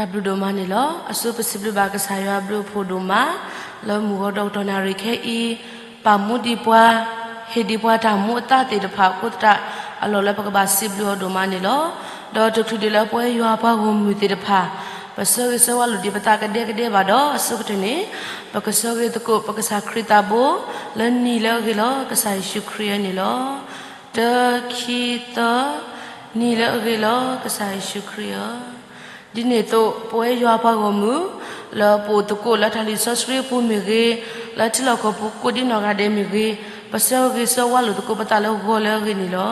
တၢ်ဘျုးဒိၣ်မးန့ၣ်လီၤ. အဆိပစံးဘျုးဘၣ်ကစၢ်ယွၤအဘျုးအဖှိၣ်ဒိၣ်မး လၢမုၢ်ဂီၤဒီးကတီၢ်နၣ်ရံၣ်ခဲအံၤ ပာ်မူဒံးပှၤ, ဟ့ၣ်ဒံးပှၤတၢ်မူအသးသ့ၣ်တဖၣ်အဃိသတး အလီၢ်လၢပကဘၣ်စံးဘျုးအီၤဒိၣ်မးန့ၣ်လီၤ. ဒီးတချုးဒံးလၢပဝဲယွၤပှၤဂီၢ်မုၢ်သ့ၣ်တဖၣ် ပဆၢဂ့ၤဆၢဝါလိာ်ဒံးပသးကဒဲကဒဲဘၣ်ဒီး အဆိကတၢၢ်န့ၣ် ပကဆၢဂ့ၤသကိးပကစၢ်ခရံာ်သးဘိ လၢနံၤလၢအဂ့ၤလီၤ ကစၢ်ယ့ၣ်ၡူးခရံာ်ဧၢန့ၣ်လီၤ. တၢ ခံ သၢ, နံၤလၢအဂ့ၤလီၤ ကစၢ်ယ့ၣ်ၡူးခရံာ်ဧၢ. ဒ်န့ၣ်အသိး ပဝဲယွၤပှၤဂီၢ်မုၢ် လၢပအိၣ်သကိးလၢတၢ်လံာ်စီဆှံအပူၤမ့ၢ်ဂ့ၤ, လၢထံလီၢ်ကီၢ်ပူၤကိးဒံနီၢ်ဂၤဒဲးမ့ၢ်ဂ့ၤ, ပဆၢဂ့ၤဆၢဝါလိာ်သကိးပသးလၢဂီၤလၢအဂ့ၤန့ၣ်လီၤ.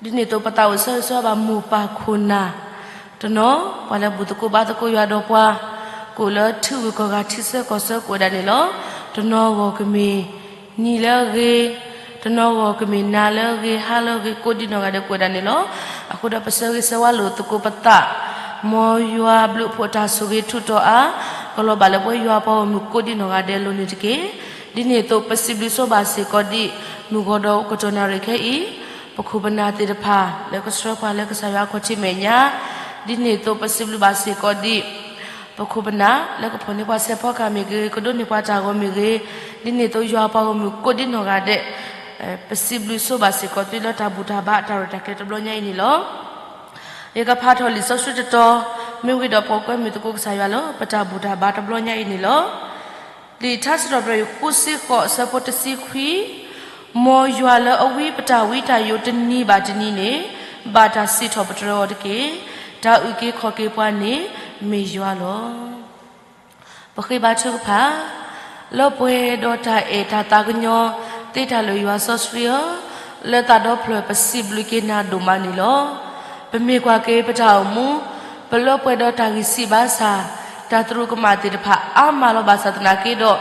ဒ်န့ၣ်အသိး ပသးအိၣ်ဆၢဂ့ၤဆၢဝါဘၣ်မိၢ်ပၢ်ခိၣ်နၢ်တနီၤ, ပှၤလၢဘူၣ်သကိးဘါသကိးယွၤဒီးပှၤ, ကအိၣ်လၢထံဂုၤကီၢ်ဂၤထံဆၢကီၢ်ဆၢကိးဝဲဒၣ်န့ၣ်လီၤ. တနီၤဂီၢ်ကမ့ၢ်နံၤလၢအဂ့ၤ, တနီၤဂီၢ်ကမ့ၢ်နၤလၢအဂ့ၤ, ဟါလၢအဂ့ၤ ကိးဒံနီၢ်ဂၤဒဲးကိးဝဲဒၣ်န့ၣ်လီၤ. အဃိဒီးပဆၢဂ့ၤဆၢဝါလိာ်သကိးပသး မ်ယွၤဘျုးဖှိၣ်တၢ်ဆိၣ်ဂ့ၤထူးတီၤအါ ကလီၤဘၣ်လၢပဝဲယွၤပှၤဂီၢ်မုၢ်ကိးဒံနီၢ်ဂၤဒဲးအလိၤန့ၣ်တက့ၢ်. ဒ်န့ၣ်အသိး ပစံးဘျုးဆိဘၣ်စ့ၢ်ကီးဒံး မုၢ်ဂီၤဒီးကတီၢ်နၣ်ရံၣ်ခဲအံၤ ပခိၣ်ပနၢ်သ့ၣ်တဖၣ် လၢကဆှၢပှၤလၢကစၢ်ယွၤအခီၣ်ထံးမဲာ်ညါ, ဒ်န့ၣ်အသိး ပစံးဘျုးဘၣ်စ့ၢ်ကီးဒံး ပခိၣ်ပနၢ် လၢကဖီၣ်န့ၢ်ပှၤဆဲးဖီကဟၣ်မ့ၢ်ဂ့ၤ, ကဒိးန့ၢ်ပှၤတၢ်ဂီၤမ့ၢ်ဂ့ၤ, ဒ်န့ၣ်အသိး ယွၤပှၤဂီၢ်မုၢ်ကိးဒံနီၢ်ဂၤဒဲး ပစံးဘျုးဆိဘၣ်စ့ၢ်ကီးသုလၢတၢ်ဘူၣ်တၢ်ဘါတၢ်ရဲၣ်တၢ်ကျဲၤတဘျီညါအံၤန့ၣ်လီၤ. ယကဖးထီၣ်လံာ်စီဆှံတတီၤ, မ့ၢ်ဝံၤဒီးပကကွဲမုာ်သကိးကစၢ်ယွၤလၢ ပတၢ်ဘူၣ်တၢ်ဘါတဘျီညါအံၤန့ၣ်လီၤ. လံာ်ထါစံးထီၣ်ပတြၢၤ ဃုဆံဃိး အဆၢဖိတဆံခွံ, မ်ယွၤလၢအဝံပတၢ်ဝံတၢ်ယိးတနံၤဘၣ်တနံၤန့ၣ် ဘၣ်တၢ်စံးထီၣ်ပတြၢၤအီၤတက့ၢ်. တၢ်အုၣ်က့ၤခီၣ်က့ၤပှၤန့ၣ် မ့ၢ်ယွၤလီၤ. ပဃ့ဘါထုကဖၣ်, လၢပှဲၤဒီးတၢ်အဲၣ်တၢ်သးကညီၤ သ့တၢ်လၢာ်ယွၤစီဆှံဧၢ, လၢသးဒီဖျၢၣ်ပစံးဘျုးက့ၤနၤဒိၣ်မးန့ၣ်လီၤ. ပမ့ၢ်ကွၢ်က့ၤပတၢ်အိၣ်မူ ပလၢပှဲၤဒီးတၢ်ဂံၢ်စၢ်ဘါစၢ်, တၢ်သရူးကမၣ်သ့ၣ်တဖၣ်အါမးလီၤဘၣ်ဆၣ်သနာ်က့ဒီး,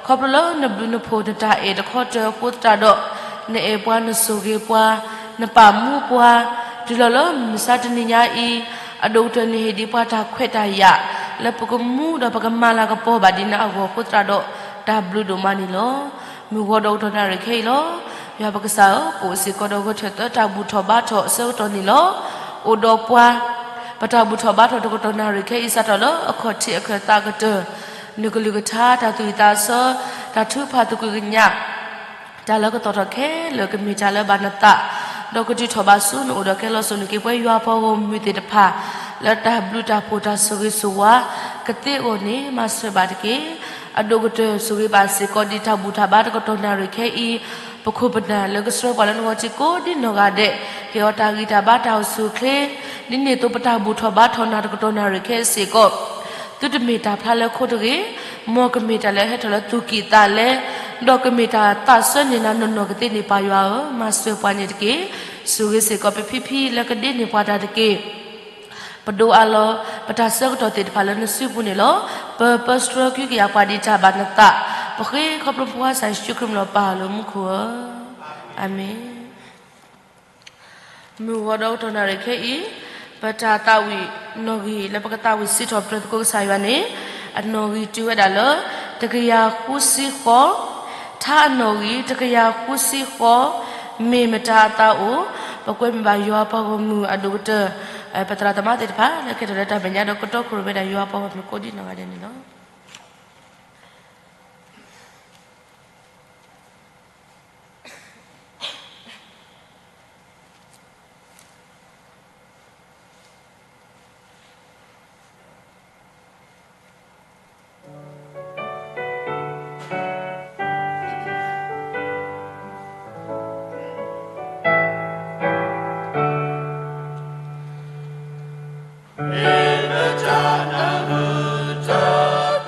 ခီဖျိလၢနဘျုးနဖှိၣ်နတၢ်အဲၣ်တခီတၢၤအဃိသတးဒီး, နအဲၣ်ပှၤနဆိၣ်ဂ့ၤပှၤ, နပာ်မူပှၤ, တုၤလီၤလၢမုၢ်မဆါတနံၤညါအံၤ, အဒိၣ်ကတၢၢ်နဟ့ၣ်ဒံးပှၤတၢ်ခွဲးတၢ်ယာ် လၢပကမူဒီးပကမၤလၤကပီၤဘၣ်ဒ်နၤအဂီၢ်အဃိသတးဒီး, တၢ်ဘျုးဒိၣ်မးန့ၣ်လီၤ. မုၢ်ဂီၤဒီးကတီၢ်နၣ်ရံၣ်ခဲအံၤလီၤ. ယွၤပကစၢ်ဧၢ, ပအိၣ်စ့ၢ်ကီးဒီးဂဲၤထၢၣ်သၢတၢ်ဘူၣ်ထီၣ်ဘါထီၣ်အဆၢကတီၢ်န့ၣ်လီၤ. အိၣ်ဒီးပှၤ, ပတၢ်ဘူၣ်ထီၣ်ဘါထီၣ်တကတီၢ်နၣ်ရံၣ်ခဲအံၤ စးထီၣ်လၢအခီၣ်ထံးအခၢၣ်သးကတၢၢ်, နကလုၢ်ကထါ, တၢ်သူၣ်ဝံၣ်သးဆၢ, တၢ်ထုကဖၣ်သကွံာ်ကညး, တၢ်လၢကသီၣ်ထီၣ်ခဲလၢာ်ကမ့ၢ်တၢ်လၢဘၣ်နသး, ဒီးကတုၤထီၣ်ဘၣ်ဆူနအိၣ်ဒီးကဲလီၤစိၤနက့ၤပဝဲယွၤပှၤဂီၢ်မုၢ်သ့ၣ်တဖၣ်, လၢတၢ်ဘျုးတၢ်ဖှိၣ်တၢ်ဆိၣ်ဂ့ၤဆိၣ်ဝါ ကသ့အဂီၢ်န့ၣ် မၤစၢၤဘၣ်တက့ၢ်. အဒိၣ်ကတၢၢ်ဆိၣ်ဂ့ၤဘၣ်စ့ၢ်ကီးဒံးတၢ်ဘူၣ်တၢ်ဘါတကတီၢ်နၣ်ရံၣ်ခဲအံၤ, ပခိၣ်ပနၢ်လၢကဆှၢပှၤလၢနဂီၢ်ထံးကိးဒံနီၢ်ဂၤဒဲး, ဟ့ၣ်အီၤတၢ်ဂံၢ်တၢ်ဘါတၢ်အိၣ်ဆူၣ်အိၣ်ချ့, ဒ်န့ၣ်အသိးပတၢ်ဘူၣ်ထီၣ်ဘါထီၣ်နၤတကတီၢ်နၣ်ရံၣ်ခဲအံၤစ့ၢ်ကီး, သုတမ့ၢ်တၢ်ဖျါလၢခိတဂ့ၤ, မ်ကမ့ၢ်တၢ်လၢဟဲထီၣ်လၢသူၣ်ကံၢ်သးလဲ, ဒီးကမ့ၢ်တၢ်သးစၢၤန့ၢ်နၤနီၢ်နီၢ်ကသ့န့ၢ်ပၢ်ယွၤဧၢ, မၤစၢၤပှၤန့ၣ်တက့ၢ်. ဆိၣ်ဂ့ၤစ့ၢ်ကီးပဖံဖံလၢကဒ့န့ၢ်ပှၤတၢ်တက့ၢ်. ပဒိးအးလီၤ ပတၢ်ဆၢကတီၢ်သ့ၣ်တဖၣ်လၢနစုပူၤန့ၣ်လီၤ. ပပၢဆှၢကဟုကယာ်ပှၤဒံးတၢ်ဘၣ်နသး, ပဃ့ခီဖျိပှၤကစၢ်ယ့ၣ်ၡူးခရံာ်မံၤလီၤပၢ်လၢမူခိၣ်ဧၢ, အၤမ့ၣ်. မုၢ်ဂီၤဒီးကတီၢ်နၣ်ရံၣ်ခဲအံၤ, ပတၢ်သးဝံၣ်နီၣ်ဂံၢ်လၢပကသးဝံၣ်စံးထီၣ်ပတြၢၤသကိးကစၢ်ယွၤန့ၣ်, အနီၣ်ဂံၢ်တုၤဝဲဒၣ်လၢ တကယၤဃုဆံဃိး, ထါအနီၣ်ဂံၢ် တကယၤဃုဆံဃိး, မ့ၢ်မတၤအသးအိၣ်, ပကွဲမုာ်ဘၣ်ယွၤပှၤဂီၢ်မုၢ်အဒိၣ်ကတၢၢ်, ပသရၣ်သမါသ့ၣ်တဖၣ် လၢကဲထီၣ်လၢတၢ်မဲာ်ညါဒီးကတီခိၣ်ရိၣ်ဝဲဒၣ်ယွၤပှၤဂီၢ်မုၢ်ကိးဒံနီၢ်ဂၤဒဲးန့ၣ်လီၤ. မ့ၢ်မတၤနၢ်ဟူတၢ်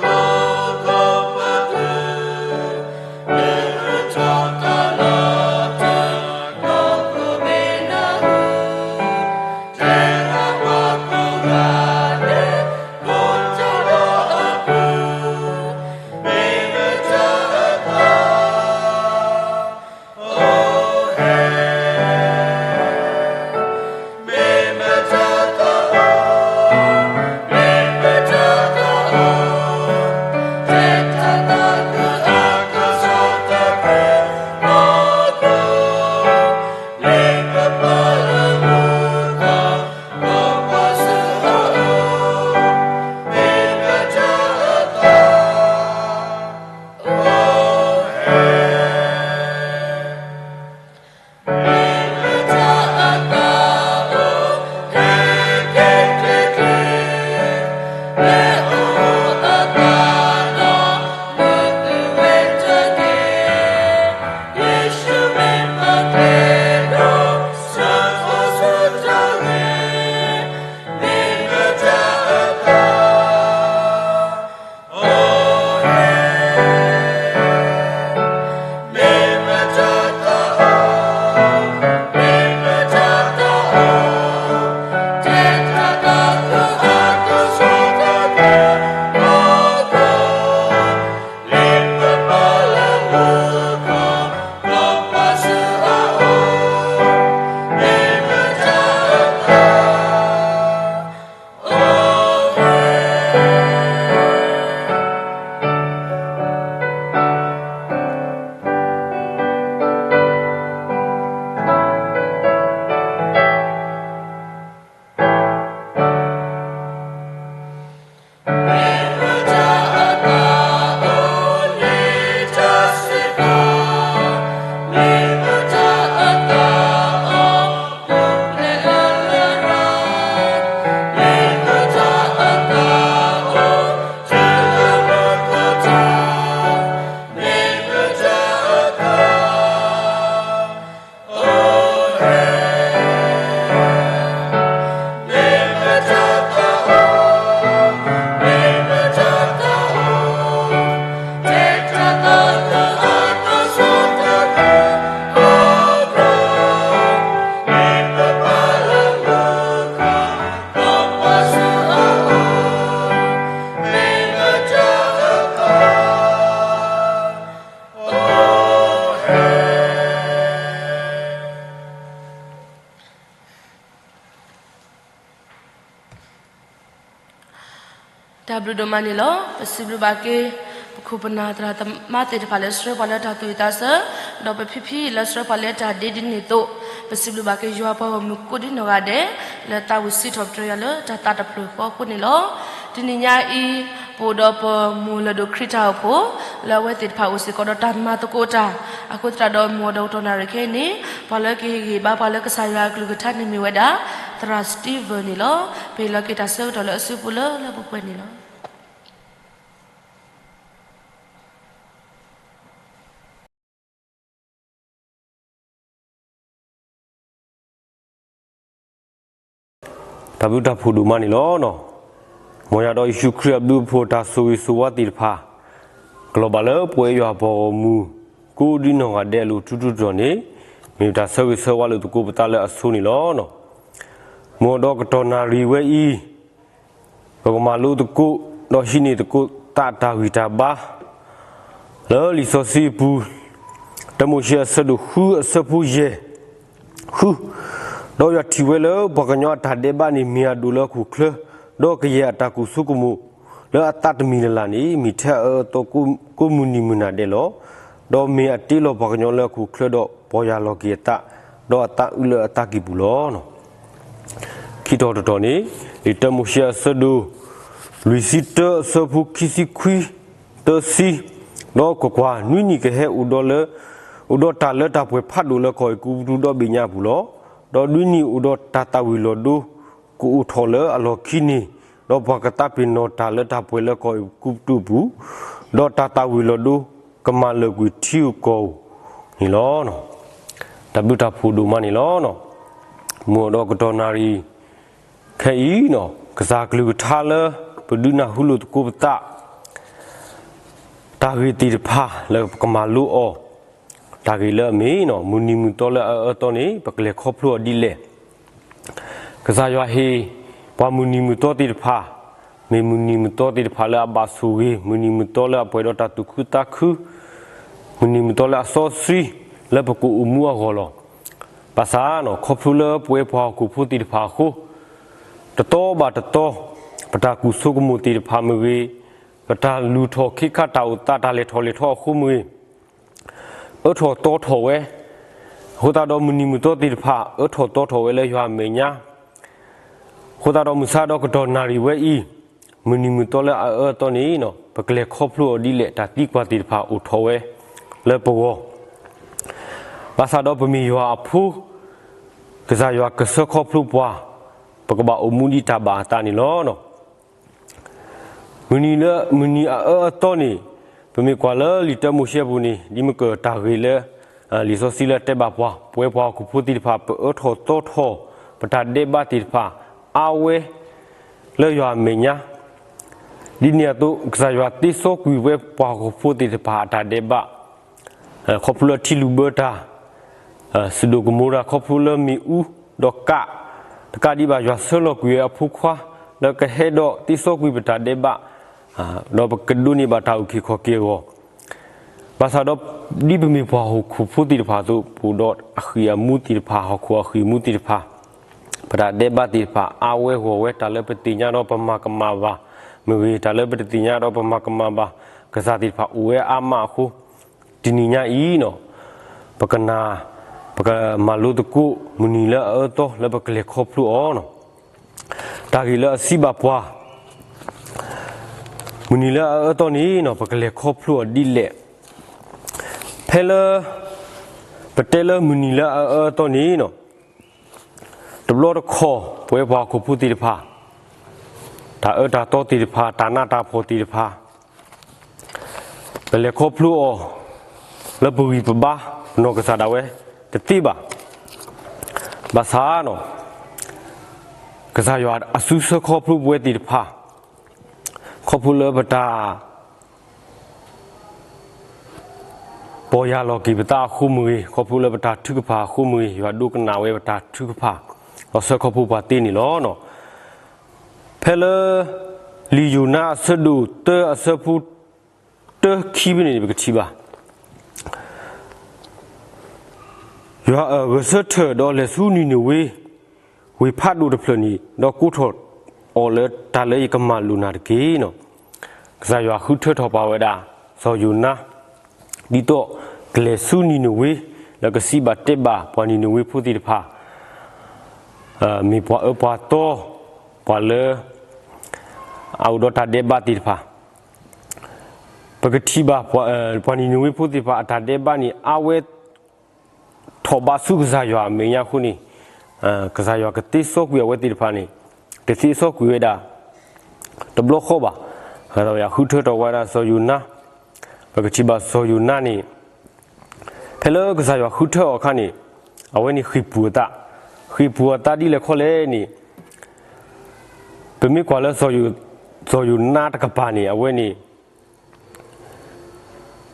တၢ်ဘျုးဒိၣ်မးန့ၣ်လီၤ. ပစံးဘျုးဘၣ်က့ၤ ပခိၣ်ပနၢ်သရၣ်သမါသ့ၣ်တဖၣ်လၢဆှၢပှၤလၢတၢ်သူၣ်ဝံၣ်သးဆၢ, ဒီးပဖံဖံလၢဆှၢပှၤလၢတၢ်ဒ့ဒ်န့ၣ်အသိး, ပစံးဘျုးဘၣ်က့ၤယွၤပှၤဂီၢ်မုၢ်ကိးဒံနီၢ်ဂၤဒဲး လၢသးဝံၣ်စံးထီၣ်ပတြၢၤယွၤလၢတၢ်သးတဖျၢၣ်ဃီအဃိန့ၣ်လီၤ. တနံၤညါအံၤ ပအိၣ်ဒီးပမိၢ်လၢၢ်ဒိၣ်ခရံာ်တၢ်အိၣ်ဖှိၣ် လၢအဝဲသ့ၣ်တဖၣ်အိၣ်စ့ၢ်ကီးဒီးတၢ်မၤသကိးတၢ်, အဃိသတးဒီး မုၢ်ဒီးကတီၢ်နၣ်ရံၣ်ခဲအံၤန့ၣ် ပှၤလၢကဟ့ၣ်ဂံၢ်ဟ့ၣ်ဘါပှၤလၢကစၢ်ယွၤအကလုၢ်ကထါန့ၣ်မ့ၢ်ဝဲဒၣ် သရၣ် Steven န့ၣ်လီၤ. ပဟ့ၣ်လီၤက့ၤတၢ်ဆၢကတီၢ်လၢအစုပူၤလၢလၢပှဲၤပှဲၤန့ၣ်လီၤ. တၢ်ဘျုးတၢ်ဖှိၣ်ဒိၣ်မးန့ၣ်လီၤ. မ်ယွၤဒီးယ့ၣ်ၡူးခရံာ်အဘျုးအဖှိၣ်တၢ်ဆိၣ်ဂ့ၤဆိၣ်ဝါသ့ၣ်တဖၣ် ကလီၤဘၣ်လၢပဝဲယွၤပှၤဂီၢ်မုၢ် ကိးဒံနီၢ်ဂၤဒဲးအလိၤထူထူတီၤတီၤန့ၣ် မ့ၢ်တၢ်ဆၢဂ့ၤဆၢဝါလိာ်သကိးပသးလၢအဆိန့ၣ်လီၤ. မုၢ်ဒီးကတီၢ်နၣ်ရံၣ်ဝဲအံၤ ပကမၤလိသကိး ဒီးဟံးန့ၢ်သကိးသးတၢ်ဂံၢ်တၢ်ဘါ လၢလံာ်စီဆှံအပူၤ, တၢမိၤၡ့အဆၢဒိၣ်ဃုအဆၢဖိယဲၢ် ဃု, ဒီးယွၤထံၣ်ဝဲလၢပှၤကညီအတၢ်ဒဲးဘးန့ၣ်မ့ၢ်အဒိၣ်လၢအခိၣ်ချၢ, ဒီးကယဲၢ်အတၢ်ကိၢ်ဆိကမိၣ်လၢအသးတမံၤလၢ်လၢ်န့ၣ် မ့ၢ်ထဲအအၢအသီကိးမုၢ်နံၤမုၢ်နၤဒဲးလီၤ. ဒီးမ့ၢ်အတ့လီၤပှၤကညီလၢအခိၣ်ချၢဒီးပီၢ်ယၢ်လီၤက့ၤအသး, ဒီးအသးအုးလၢအသးကံၢ်ပူၤလီၤ. ခံတီၤတတီၤန့ၣ် လံာ်တၢမိၤၡ့အဆၢဒိၣ် လွံၢ်ဆံတၢအဆၢဖိခံဆံခွံ တၢဆံ, ဒီးကွၢ်ကွၢ်, နွံနံၣ်ကဟဲအိၣ်ဒီးလၢ, အိၣ်ဒီးတၢ်လၢတၢ်ပှဲၤဖးဒိၣ်လၢကီၢ်အဲၤကူပတူးဒီဘ့ၣ်ညါအပူၤလီၤ. ဒီးနွံနံၣ်အိၣ်ဒီးတၢ်သၣ်ဝံၤလီၤဒိ ကအိၣ်ထီၣ်လၢအလီၢ်ခံန့ၣ်, ဒီးပှၤကသးပ့ၤနီၣ်တၢ်လၢတၢ်ပှဲၤလၢကီၢ်အဲၤကူပတူးအပူၤ, ဒီးတၢ်သၣ်ဝံၤလီၤဒိကမၤလၢာ်ကွံာ်ထံဂုၤကီၢ်ဂၤန့ၣ်လီၤ. တၢ်ဘျုးတၢ်ဖှိၣ်ဒိၣ်မးန့ၣ်လီၤ. မုၢ်ဒီးကတီၢ်နၣ်ရံၣ် ခဲအံၤ ကစၢ်ကလုၢ်ကထါလၢပဒုးနၢ်ဟူလိာ်သကိးပသး တၢ်ဂ့ၢ်သ့ၣ်တဖၣ်လၢပကမၤလိအီၤ, တၢ်ဂ့ၢ်လၢအမ့ၢ် မုၢ်နံၤမုၢ်သီလၢအအၢအသီန့ၣ် ပကလဲၤခီဖျိအီၤဒ်လဲၣ်. ကစၢ်ယွၤဟ့ၣ်ပှၤမုၢ်နံၤမုၢ်သီသ့ၣ်တဖၣ်, မ့ၢ်မုၢ်နံၤမုၢ်သီသ့ၣ်တဖၣ်လၢအဘၣ်ဆိၣ်ဂ့ၤ, မုၢ်နံၤမုၢ်သီလၢအပှဲၤဒီးတၢ်သူၣ်ခုသးခု, မုၢ်နံၤမုၢ်သီလၢအစီဆှံ လၢပကအိၣ်မူအဂီၢ်လီၤ. ဘၣ်ဆၣ် ခီဖျိလၢပဝဲပှၤဟီၣ်ခိၣ်ဖိသ့ၣ်တဖၣ်အဃိ, တသီဘၣ်တသီ ပတၢ်ကိၢ်ဆိကမိၣ်သ့ၣ်တဖၣ်မ့ၢ်ဂ့ၤ, ပတၢ်လုၢ်ထီၣ်ခ့ခါတၢ်အိၣ်သးတၢ်လဲၤထီၣ်လဲၤထီအဃိမ့ၢ်ဂ့ၤ အၢထီၣ်သီထီၣ်ဝဲ, အဃိသတးဒီးမုၢ်နံၤမုၢ်သီသ့ၣ်တဖၣ် အၢထီၣ်သီထီၣ်ဝဲလၢယွၤအမဲာ်ညါ, အဃိသတးဒီးမုၢ်ဆါဒီးကတီၢ်နၣ်ရံၣ်ဝဲအံၤ, မုၢ်နံၤမုၢ်သီလၢအအၢအသီန့ၣ် ပကလဲၤခီဖျိအီၤဒ်လဲၣ် တၢ်သံကွၢ်သ့ၣ်တဖၣ်အိၣ်ထီၣ်ဝဲလၢပဂီၢ်, ဘၣ်ဆၣ်ဒီးပမ့ၢ်ယွၤအဖိ, ကစၢ်ယွၤကဆှၢခီဖျိပှၤ, ပကဘၣ်အိၣ်မူဒ်တၢ်ဘၣ်အသးန့ၣ်လီၤ. မုၢ်နံၤလၢ မုၢ်နံၤအအၢအသီန့ၣ်, ပမ့ၢ်ကွၢ်လၢလံာ်တၢမိၤၡ့အပူၤန့ၣ် ဒ်မ့ၢ်ကတၢ်ဂ့ၢ်လၢ လံာ်စီဆှံလၢအတဲဘၣ်ပှၤ, ပဝဲပှၤဟီၣ်ခိၣ်ဖိသ့ၣ်တဖၣ် ပအၢထီၣ်သီထီၣ် ပတၢ်ဒဲးဘးသ့ၣ်တဖၣ် အါဝဲ လၢယွၤအမဲာ်ညါ, ဒ်န့ၣ်အသိး ကစၢ်ယွၤသ့စီကွံာ်ဝဲပှၤဟီၣ်ခိၣ်ဖိသ့ၣ်တဖၣ်အတၢ်ဒဲးဘး, ခီဖျိလၢထံလုၢ်ဘၢတၢ်, စဒိၣ်ကမိၤရၤ ခီဖျိလၢမ့ၣ်အူဒီးကး, တကးဒံးဘၣ်ယွၤဆှၢလီၤကွံာ်ဝဲအဖိခွါ လၢကဟဲဒီးသ့စီကွံာ်ပတၢ်ဒဲးဘး, ဒီးပကဒိးန့ၢ်ဘၣ်တၢ်အုၣ်က့ၤခီၣ်က့ၤအဂီၢ်, ဘၣ်ဆၣ်ဒီး ဒ်ပမ့ၢ်ပှၤဟီၣ်ခိၣ်ဖိသ့ၣ်တဖၣ်အသိး ပအိၣ်ဒီးအဃံၢ်အမူသ့ၣ်တဖၣ် ဟီၣ်ခိၣ်အဃံၢ်အမူသ့ၣ်တဖၣ်, ပတၢ်ဒဲးဘးသ့ၣ်တဖၣ် အါဝဲဂီၢ်ဝဲ တၢ်လၢပသ့ၣ်ညါဒီးပမၤကမၣ်ဘၣ်, မ့ၢ်ဂ့ၤ တၢ်လၢပတသ့ၣ်ညါဒီးပမၤကမၣ်ဘၣ် ကစၢ်သ့ၣ်တဖၣ်အိၣ်ဝဲအါမးအဃိ, တနံၤညါအံၤန့ၣ် ပကနၣ်, ပကမၤလိသကိး မုၢ်နံၤလၢအအၢအသီလၢပကလဲၤခီဖျိအီၤန့ၣ်, တၢ်ဂ့ၢ်လၢအစံးဘၣ်ပှၤ မုၢ်နံၤလၢအအၢအသီန့ၣ် ပကလဲၤခီဖျိအီၤဒ်လဲၣ်. ဖဲလၢ ပတဲလၢမုၢ်နံၤလၢအအၢအသီန့ၣ် တဘျီတခီၣ် ပဝဲပှၤဟီၣ်ခိၣ်ဖိသ့ၣ်တဖၣ် တၢ်အၢတၢ်သီသ့ၣ်တဖၣ် တၢ်နးတၢ်ဖှီၣ်သ့ၣ်တဖၣ် ပလဲၤခီဖျိအီၤ လၢပဂံၢ်ပဘါ ပနီၢ်ကစၢ်ဒၣ်ဝဲတသ့ဘၣ်. ဘၣ်ဆၣ်န့ၣ် ကစၢ်ယွၤအစုဆၢခီဖျိပဝဲသ့ၣ်တဖၣ် ခီဖျိလၢပတၢ် ပီၢ်ယၢ်လီၤက့ၤပသးအဃိမ့ၢ်ဂ့ၤ, ခီဖျိလၢပတၢ်ထုကဖၣ်အဃိမ့ၢ်ဂ့ၤ, ယွၤဒိကနၣ်ဝဲပတၢ်ထုကဖၣ် ဒီးဆှၢခီဖျိပှၤသ့န့ၣ်လီၤ. ဖဲလၢ လံာ်ယိၤနါအဆၢဒိၣ်တၢအဆၢဖိ တၢခံဖဲန့ၣ် ပကထံၣ်ဘၣ် ယွၤဂဲၤဆၢထၢၣ်ဒီးလဲၤဆူနံၤနဝ့ ဝ့ၢ်ဖးဒိၣ်တဖျၢၣ်န့ၣ် ဒီးကိးထီၣ် အီၤလၢတၢ်လၢယကမၤလိာ်နၤတက့ၢ်နီၤ. ကစၢ်ယွၤဃုထၢထီၣ်ပာ်ဝဲဒၣ် စီၤယိၤနါ ဒ်သိးကလဲၤဆူနံၤနဝ့ လၢကစံးဘၣ်တဲဘၣ်ပှၤနံၤနဝ့ဖိသ့ၣ်တဖၣ် မ့ၢ်ပှၤအၢပှၤသီ ပှၤလၢ အအိၣ်ဒီးတၢ်ဒဲးဘးသ့ၣ်တဖၣ် ပကထံၣ်ဘၣ် ပှၤနံၤနဝ့ဖိသ့ၣ်တဖၣ်အတၢ်ဒဲးဘးန့ၣ် အါဝဲ ထီၣ်ဘးဆူကစၢ်ယွၤအမဲာ်ညါအဃိန့ၣ် ကစၢ်ယွၤကသ့စီကွံာ်အဝဲသ့ၣ်တဖၣ်န့ၣ် တသ့စီကွံာ်ဝဲဒၣ် တဘျီဃီဘၣ်. ကစၢ်ယွၤဃုထၢထီၣ်ဝဲဒၣ်စီၤယိၤနါ ပကထံၣ်ဘၣ်စီၤယိၤနါန့ၣ် ဖဲလၢကစၢ်ယွၤဃုထၢအီၤအခါန့ၣ် အဝဲန့ၣ်ဃ့ၢ်ပူၤအသး, ဃ့ၢ်ပူၤအသးဒ်လဲၣ်ခီလဲၣ်န့ၣ် ပမ့ၢ်ကွၢ်လၢ စီၤယိၤနါတကပၤန့ၣ် အဝဲန့ၣ်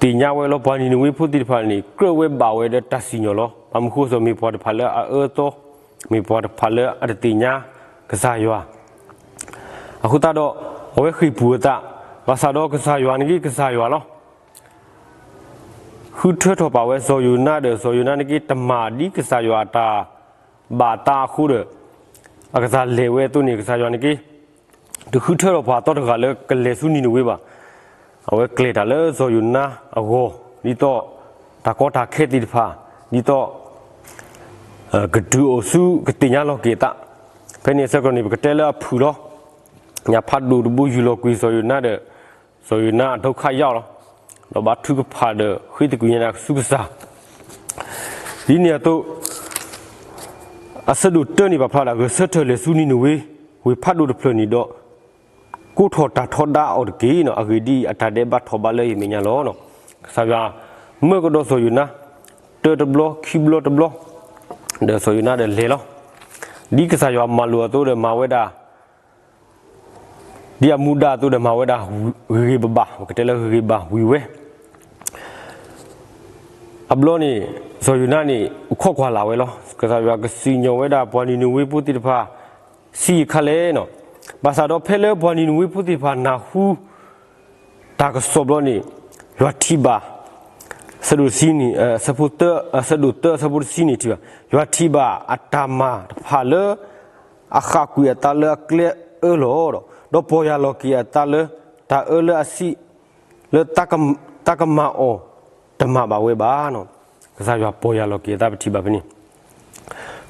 သ့ၣ်ညါဝဲလီၤ ပှၤနံၤနဝ့ဖိသ့ၣ်တဖၣ်န့ၣ် ကြၢးဝဲဘၣ်ဝဲဒီးတၢ်စံၣ်ညီၣ်လီၤ. ဘၣ်မနုၤဃိ မ့ၢ်ပှၤတဖၣ်လၢအအၢအသီ, မ့ၢ်ပှၤတဖၣ်လၢအတသ့ၣ်ညါကစၢ်ယွၤ အဃိသတးဒီး အဝဲဃ့ၢ်ပူၤအသး, ဘၣ်ဆၣ်ဒီးကစၢ်ယွၤန့ၣ်က့ ကစၢ်ယွၤလီၤ. ဃုထၢထီၣ်ပာ်ဝဲစီၤယိၤနါဒီး စီၤယိၤနါန့ၣ်က့တမၤဒ်ကစၢ်ယွၤအတၢ်ဘၣ်အသးအဃိဒီး အကစၢ်လဲၤဝဲအသိးန့ၣ် ကစၢ်ယွၤန့ၣ်က့ တဃုထၢထီၣ်ပှၤအသီတဂၤလၢကလဲၤဆူနံၤနဝ့ဘၣ်. အဝဲကျဲၤတၢ်လၢစီၤယိၤနါအဂီၢ် ဒ်သိး တၢ်ကီတၢ်ခဲသ့ၣ်တဖၣ် ဒ်သိး ကတုၤအိၣ်ဆူကသ့ၣ်ညါလီၤက့ၤအသး. ဖဲန့ၣ်အဆၢကတီၢ်န့ၣ် ပကတဲလၢအဖုၣ်လီၤ. ညၣ်ဖးဒိၣ်တဘိယူၢ်လီၤကွံာ်စီၤယိၤနါဒီး စီၤယိၤနါအဒုက္ခရောက်လီၤ. ဒီးဘါထုကဖၣ်ဒီးဃ့သကွံာ်ညါနၤဆူကစၢ် ဒ်န့ၣ်အသိး အဆၢဒိၣ်တၢန့ၣ် ပာ်ဖျါဒၣ် ဂဲၤဆၢထၢၣ်လဲၤဆူနံၤနဝ့ ဝ့ၢ်ဖးဒိၣ်တဖျၢၣ်န့ၣ်ဒီး ကိးထီၣ်တၢ်ထီဒါအီၤတက့ၢ်. အဂ့ၢ်ဒ်အံၤ အတၢ်ဒဲးဘးထီၣ်ဘးလၢယမဲာ်ညါလီၤ. ကစၢ်ယွၤမၢကဒီးစီၤယိၤနါ တၢတဘျီခံဘျီတဘျီ ဒီးစီၤယိၤနါဒီးလဲၤလီၤ. ဒ်ကစၢ်ယွၤမၤလိာ်အသိးဒီးမၤဝဲဒၣ် ဒ်အမူဒါအသိးဒီးမၤဝဲဒၣ်ဂ့ၤဂ့ၤဘၣ်ဘၣ်, ပကတဲလၢဂ့ၤဂ့ၤဘၣ်ဝံၤဝဲ အဘျီန့ၣ် စီၤယိၤနါန့ၣ် အိၣ်ခိးကွၢ်လၢ်ဝဲလီၤ. ကစၢ်ယွၤကစံၣ်ညီၣ်ဝဲဒၣ်ပှၤနံၤနဝ့ဖိသ့ၣ်တဖၣ် ဆံးယံာ်ခါလဲၣ်န့ၣ်, ဘၣ်ဆၣ်ဒီးဖဲလၢပှၤနံၤနဝ့ဖိသ့ၣ်တဖၣ်နၢ်ဟူ တၢ်ကစီၣ်ဘျီန့ၣ် ယွၤထံၣ်ဘၣ် ဆၢဒိၣ်တဆံန့ၣ် ဆၢဖိသၢ ဆၢဒိၣ်သၢ ဆၢဖိတဆံန့ၣ်ထံၣ်ဘၣ်, ယွၤထံၣ်ဘၣ်အတၢ်မၤတဖၣ်လၢ အဃၣ်ကွံာ်အသးလၢအကျဲအၢလီၤဒီး ဒီးပီၢ်ယၢ်လီၤက့ၤအသးလၢ တၢ်အၢလၢအဆံး လၢ တၢ်ကမၤအီၤ တမၤဘၣ်ဝဲဘၣ်န့ၣ်, ကစၢ်ယွၤပီၢ်ယၢ်လီၤက့ၤအသးပထံၣ်ဘၣ်ဖဲန့ၣ်,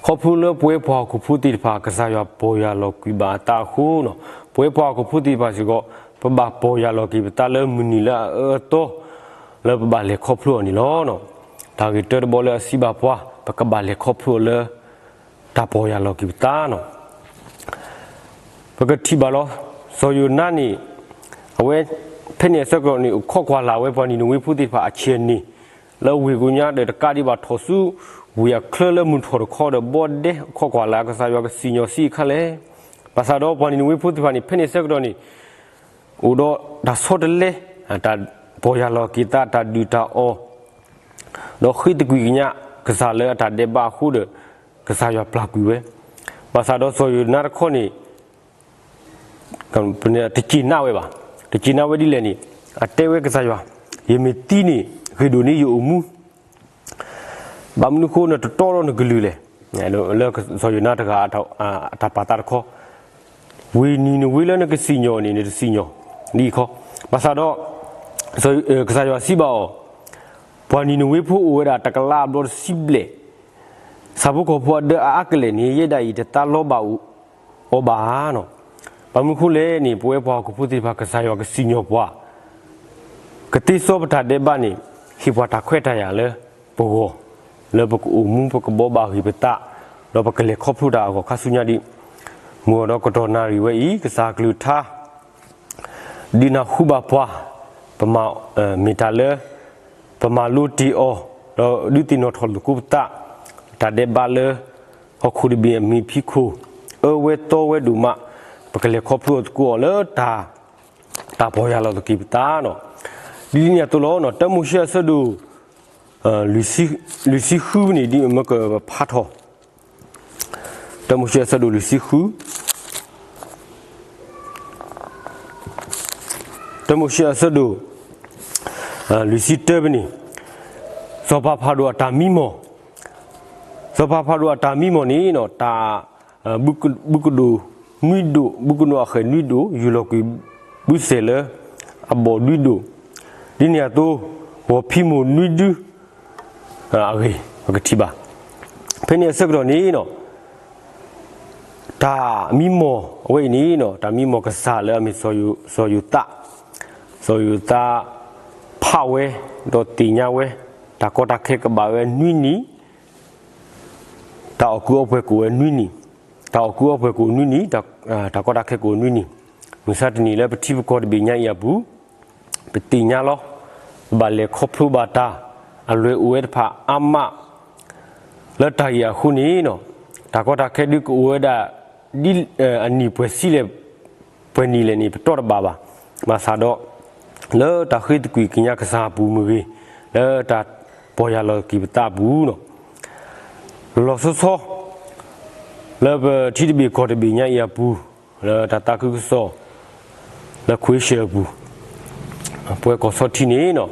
ခီဖျိလၢပဝဲပှၤဟီၣ်ခိၣ်ဖိသ့ၣ်တဖၣ် ကစၢ်ယွၤပီၢ်ယၢ်လီၤကွံာ်ဘၣ်အသးအဃိန့ၣ်, ပဝဲပှၤဟီၣ်ခိၣ်ဖိသ့ၣ်တဖၣ်စ့ၢ်ကီး ပဘၣ်ပီၢ်ယၢ်လီၤက့ၤပသးလၢမုၢ်နံၤလၢအအၢအသီ လၢပဘၣ်လဲၤခီဖျိအီၤန့ၣ်လီၤ. တၢ်ဂ့ၢ်တၢတဘီလၢအစံးဘၣ်ပှၤ ပကဘၣ်လဲၤခီဖျိအီၤလၢ တၢ်ပီၢ်ယၢ်လီၤက့ၤပသးန့ၣ် ပကထံၣ်ဘၣ်လီၤ. စီၤယိၤနါန့ၣ် အဝဲ ဖဲန့ၣ်အဆၢကတီၢ်န့ၣ် အိၣ်ခိးကွၢ်လၢ်ဝဲပှၤနံၤနဝ့ဖိသ့ၣ်တဖၣ်အဆံးအန့ၣ် လၢဝ့ၢ်ကိညါဒီးတကးဒံးဘၣ်ထီၣ်ဆူ ဝ့ၢ်အချၢလၢမုၢ်ထီၣ်တခီဒီးဘီဒဲ အိၣ်ခိးကွၢ်လၢ်ကစၢ်ယွၤကစံၣ်ညီၣ်ဆံးအခါလဲၣ်. ဘၣ်ဆၣ်ဒီးပှၤနံၤနဝ့ဖိသ့ၣ်တဖၣ်န့ၣ် ဖဲန့ၣ်အဆၢကတီၢ်န့ၣ် အိၣ်ဒီးတၢ်ဆီတလဲ တၢ်ပီၢ်ယၢ်လီၤက့ၤသး တၢ်ဒုၣ်တၢ်အီၣ် ဒီးဃ့သကွံာ်ကညးကစၢ်လၢအတၢ်ဒဲးဘးအဃိဒီး ကစၢ်ယွၤပျၢ်ကွံာ်ဝဲ, ဘၣ်ဆၣ်ဒီးစီၤယိၤနါတခီန့ၣ် တစံၣ်နါဝဲဘၣ်, တစံၣ်နါဝဲဒ်လဲၣ်န့ၣ် အတဲဝဲကစၢ်ယွၤ, ယမ့ၢ်သံန့ၣ် ဂ့ၤဒိၣ်န့ၢ်ယအိၣ်မူ ဘၣ်မနုၤဃိနတတီဒီးနကလုၢ်လဲၣ်. လၢစီၤယိၤနါတဂၤအတၢ်ပာ်သးတခီ, ဝ့ၢ်နံၤနဝ့လၢနကစံၣ်ညီၣ်န့ၣ် နတစံၣ်ညီၣ်ဒ်အံၤခီ, ဘၣ်ဆၣ်ဒီး ကစၢ်ယွၤစံးဘၣ်အီၤ, ပှၤနံၤနဝ့ဖိအိၣ်ဝဲဒၣ်တကလးအဘျီတဆံဘျဲၣ်, ဆၣ်ဖိကီၢ်ဖိအဒၢအါအါကလဲာ်န့ၣ် ယဲဒၣ်အံၤတသးလီဘၣ်အီၤဘၣ်ဧါ. ဘၣ်မနုၤဃိလဲၣ်န့ၣ် ပဝဲပှၤဟီၣ်ခိၣ်ဖိသ့ၣ်တဖၣ် ကစၢ်ယွၤကစံၣ်ညီၣ်ပှၤ ကသ့စီပတၢ်ဒဲးဘးန့ၣ် ဟ့ၣ်ပှၤတၢ်ခွဲးတၢ်ယာ်လၢပဂီၢ်, လၢပကအိၣ်မူပကဘီဘၣ်ဂ့ၤပသး, ဒီးပကလဲၤခီဖျိတၢ်အဂီၢ်ခါဆူညါဒံး, မုၢ်အီၤဒီးကတီၢ်နၣ်ရံၣ်ဝဲအံၤ ကစၢ်ကလုၢ်ကထါ ဒုးနၢ်ဟူဘၣ်ပှၤ, ပမၤ မ့ၢ်တၢ်လၢ ပမၤလိတ့ၢ်အီၤ, ဒီးဒုးသ့ၣ်နီၣ်ထီၣ်လိာ်သကိးပသး, တၢ်ဒဲးဘးလၢ ဟီၣ်ခိၣ်တဘ့ၣ်အမံၤဖံးခိၣ် အၢဝဲသီဝဲဒိၣ်မး, ပကလဲၤခီဖျိသကိးအီၤလၢတၢ် တၢ်ပီၢ်ယၢ်လီၤသက့ၤပသးန့ၣ်, ဒ်န့ၣ်အသိးလီၤ. တၢမိၤၡ့အဆၢဒိၣ် လွံၢ်ဆံဃုန့ၣ် ဒ်မ့ၢ်ကဖးထီၣ်, တၢမိၤၡ့အဆၢဒိၣ်လွံၢ်ဆံဃု, တၢမိၤၡ့အဆၢဒိၣ် လွံၢ်ဆံတၢဖဲန့ၣ်, စီၤပၤဖၤရိၤအတၢ်မံမီၢ်, စီၤပၤဖၤရိၤအတၢ်မံမီၢ်န့ၣ် တၢ် ဘုကဒိၣ် နွံဒိၣ်, ဘုကနိးအဃဲၣ်နွံဒိၣ်, ယူၢ်လီၤကွံာ်ဘုစဲၣ်လၢအဘီၣ်ဒွံဒိၣ်, ဒ်န့ၣ်အသိး ဂီၤဖံးမိၢ်နွံဒု အဂ့ၢ် ပကထံၣ်ဘၣ်. ဖဲန့ၣ်အဆၢကတီၢ်န့ၣ် တၢ်မံမီၢ်အဝဲအံၤန့ၣ် တၢ်မံမီၢ်ကစၢ်လၢအမ့ၢ်စီၤယိၤသး, စီၤယိၤသးဖးဝဲ ဒီးသ့ၣ်ညါဝဲ တၢ်ကီတၢ်ခဲကဘၣ်ဝဲနွံနံၣ်, တၢ်အီၣ်ကုးအီပှဲၤကအိၣ်ဝဲနွံနံၣ်, တၢ်အီၣ်ကုးအီပှဲၤကအိၣ်နွံနံၣ်, တၢ်ကီတၢ်ခဲကအိၣ်နွံနံၣ်, မုၢ်ဆါတနံၤလၢပထံပကီၢ်တဘ့ၣ်ညါအံၤအပူၤ ပသ့ၣ်ညါလီၤ. ပဘၣ်လဲၤခီဖျိဘၣ်တၢ်အလွဲၢ်အိၣ်ဝဲတဖၣ်အါမး လၢတၢ်ဂ့ၢ်အဃိန့ၣ် တၢ်ကီတၢ်ခဲဒုးကအိၣ်ဝဲဒၣ် ဒ်အနံၣ်ပှဲၤဆံလဲၣ် ပှဲၤနံၣ်လဲၣ်န့ၣ် ပတီၢ်တဘၣ်ဘၣ်. ဘၣ်ဆၣ်ဒီး လၢတၢ်ဃ့သကွံာ်ကညးကစၢ်အပူၤမ့ၢ်ဂ့ၤ, လၢတၢ်ပီၢ်ယၢ်လီၤက့ၤပသးအပူၤ လီၤဆီဆီ လၢပထံတဘ့ၣ်ကီၢ်တဘ့ၣ်ညါအံၤအပူၤ, လၢတၢ်သးခုကစီၣ် လၢ ခွ့ရှၢၣ် အပူၤ, ပဝဲကီၢ်ဆီထံန့ၣ်